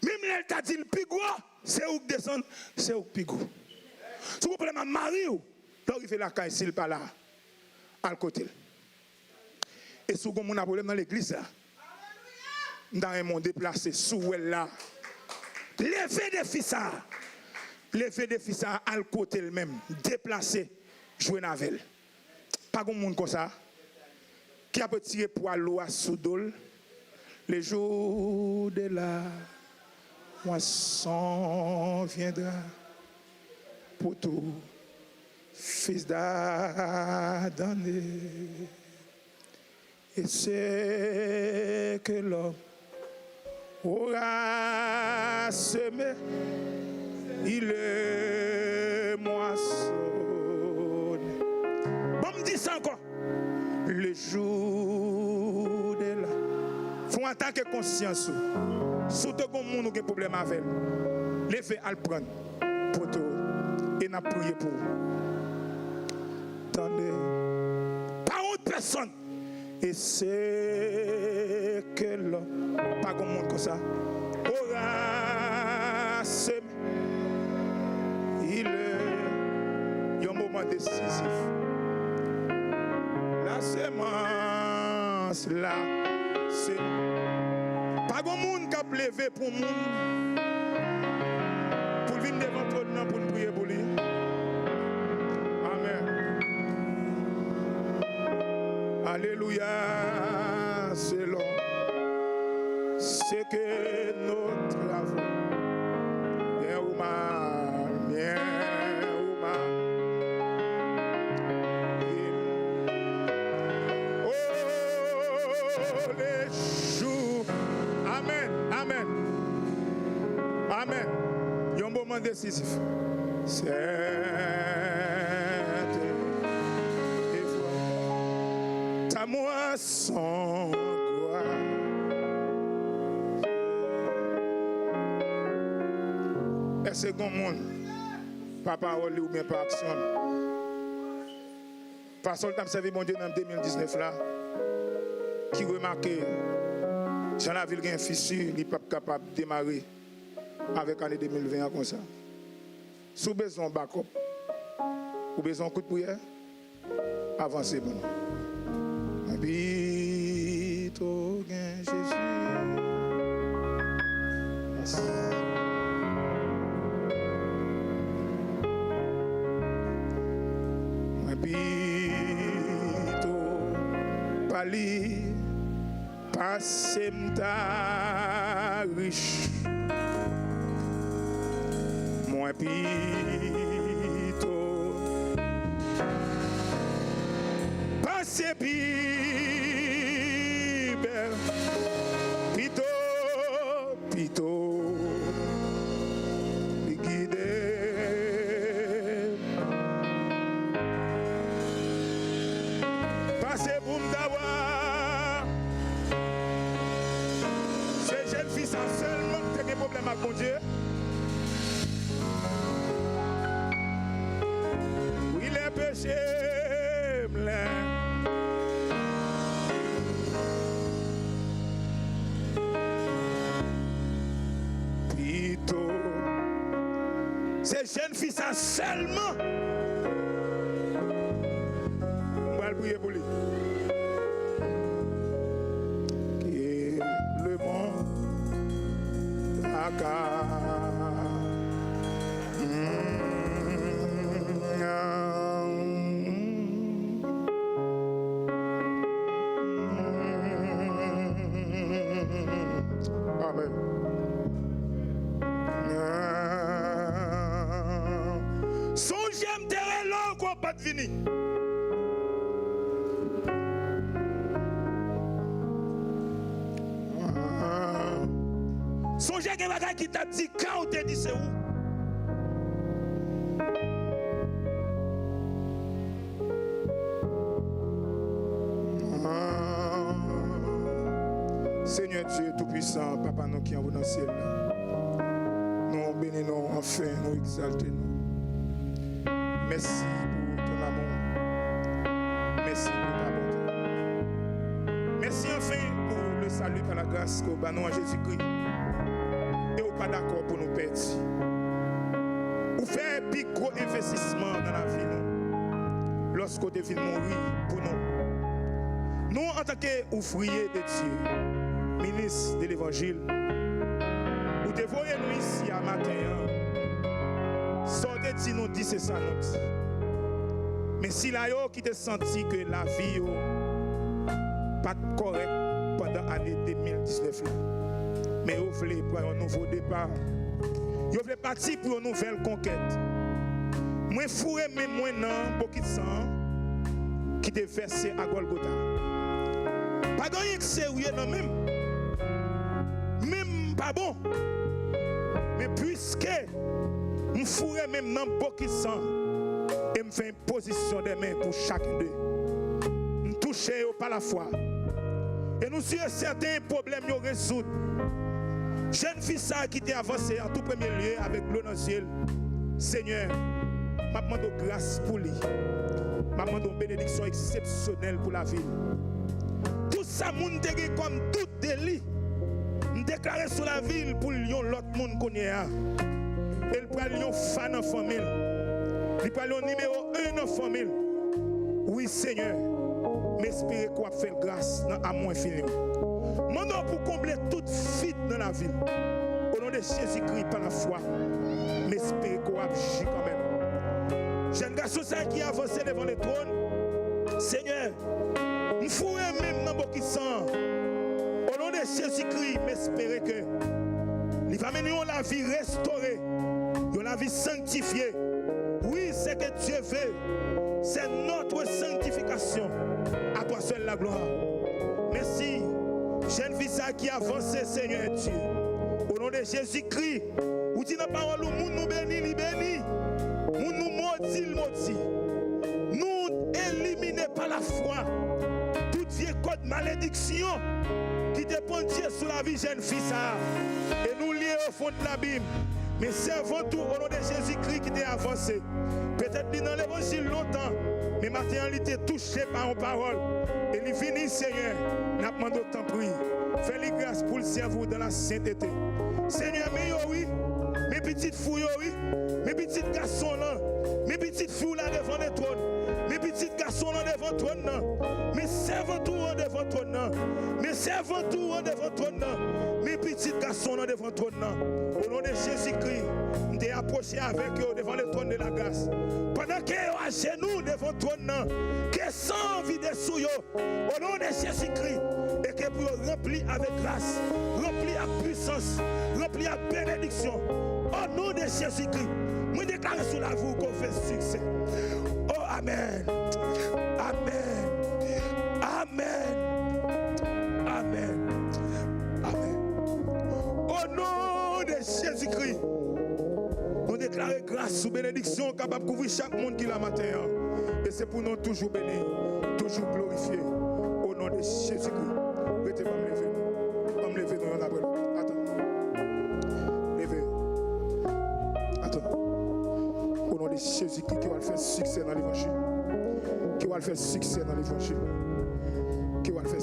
Menm lè l ta di l pi gwo, se ou k desann, se ou k pi gwo. Si w gen pwoblèm ak mari w, lè w rive lakay, si l pa la, al kote l. E si w gen moun a pwoblèm nan legliz la, m ta renmen w deplase, si w wè l la, leve defi sa a. Leve defi sa a, al kote l menm, deplase, jwenn avè l. Pa gen moun konsa ki ap retire pwa lou a sou do l. Le jour de la moisson viendra pour tout fils d'Adam. Et ce que l'homme aura semé, il le moissonne. Bon, m di sa ankò. Le jour de la. Fò w atake konsyans ou. Si w te gon moun ou gen pwoblèm avè l, leve al pran l, pote w, e n ap priye pou ou. Tande. Pa wont pèsonn. Et ce que l'homme, pa gon moun konsa. Aura semé, il est, yon moman desizif. La semence la, se, pa gon moun k ap leve pou moun, pou l vin devan twòn nan pou n priye pou li. Amèn. Alelouya. Selon ce que nous travaux. Bien ou mal, bien ou mal. Oh, les jours. Amèn, amèn. Amèn. Yon moman desizif. Sète efò. Ta moisson gloire. Èske gon moun, pa pawòl li oubyen pa aksyon l, pa sòl t ap sèvi Bondye nan de mil diznèf la, ki remake Jan lavi l gen fisi, li p ap kapab demare avèk ane de mil ven an konsa. Si w bezwen yon bakòp, ou bezwen yon kout priyè, avanse pou nou. Mwen pito gen Jezi. Yes. Mwen pito pa li. Pase m ta rich, mwen pito pase pi bèl, pito, pito li gide m. Pase pou m ta wè. Se jèn fi sa sèlman ki te gen pwoblèm ak Bondye. Wi, lè peche m lè. Pito. Se jèn fi sa sèlman. M pral priye pou li. Ke lemonn pa ka. Amèn. Sonje m te rele w ke w pa t vini. Sonje gen bagay ki t ap di ka w te di se ou. Senyè Dye Toupisan, Papa nou ki anwo nan syèl la, nou beni nou, anfen, nou egzalte nou. Mèsi pou ton amou. Mèsi pou ta bonte. Mèsi anfen pou le salut par la grâce ke w ba nou an Jezikri. E w pa dakò pou nou pèdi. Ou fè pi gwo envestisman nan lavi nou lòske w te vin mouri pou nou. Nou, antanke ouvriye de Dye, minis de levanjil, ou te voye nou isi a maten an. Sa w te di nou di, se sa nou di. Men sila yo ki te santi ke lavi yo pa t kòrèk pandan ane de mil diznèf la, men yo vle pran yon nouvo depa. Yo vle pati pou yon nouvèl konkèt. Mwen foure men mwen nan bokit san an ki te vèse a Gòlgota. Pa gen anyen k serye nan men m. Men m pa bon. Men piske m foure men m nan bokit san an, e m fè pozisyon de men pou chakenn de. M touche yo pa lafwa. E nou si e sèten, pwoblèm yo rezoud. Jèn fi sa a ki te avanse an tou premye lye avèk dlo nan zye l, Senyè, m ap mande w gras pou li. M ap mande w benediksyon eksepsyonèl pou lavi l. Tout sa moun te gen kòm dout de li, m deklare sou lavi l pou l yon lòt moun kounye a. E l pral yon fa nan fanmi l. Li pral yon nimewo en nan fanmi l. Wi, Senyè, m espere ke w ap fè l gras nan amou enfini w. Mande w pou konble tout vid nan lavi l. O non de Jezikri, pa lafwa, m espere ke w ap aji kanmenm. Jèn gason sa a ki avanse devan letwòn, Senyè, m foure men m nan bokit san an. O non de Jezikri, m espere ke li va mennen yon lavi restore, yon lavi sanktifye. Wi, ce que Dieu veut, c'est notre sanctification. À toi seul la gloire. Mèsi, jèn fi sa a ki avanse, Senyè Dye. O non de Jezikri, ou di nan pawòl ou, moun nou beni, li beni. Moun nou modi, l modi. Nou elimine pa lafwa tout vye kòd malediksyon ki te pandye sou lavi jèn fi sa a. E nou li yo o fon de labim. Men sèvant ou, o non de Jezikri, ki te avanse. Petèt li nan levanjil lontan, men maten an li te touche pa yon pawòl. E li vini, Senyè, n ap mande w tanpri, Fè li gras pou l sèvi w dans la sainteté. Senyè, men yo wi. Men pitit fi w yo wi. Men pitit gason w lan. Men pitit fi w la devan letwòn. Men pitit gason w lan devan twòn nan. Men sèvant ou an devan twòn nan. Men sèvant ou an devan twòn nan. Men pitit gason w lan devan twòn nan. O non de Jezikri, m te apwoche avèk yo devan le trône de la grâce. Pandan ke yo ajenou devan twòn nan, ke san vide sou yo. O non de Jezikri, e ke pou yo ranpli avèk gras, ranpli ak pwisans, ranpli ak benediksyon. O non de Jezikri, mwen deklare sou lavi w ke w fè siksè. O amèn. Amèn. Amèn. Amèn. Amèn. O non de Jezikri, nou deklare gras sou benediksyon kapab kouvri chak moun ki la maten an. E se pou non toujou beni, toujou glorifye. O non de Jezikri. Rete, ban m leve nou. Ban m leve nou yonn apre lòt. Atann. Leve. Atann. O non de Jezikri, ke w al fè siksè nan levanjil. Ke w al fè siksè nan levanjil. Ke w al fè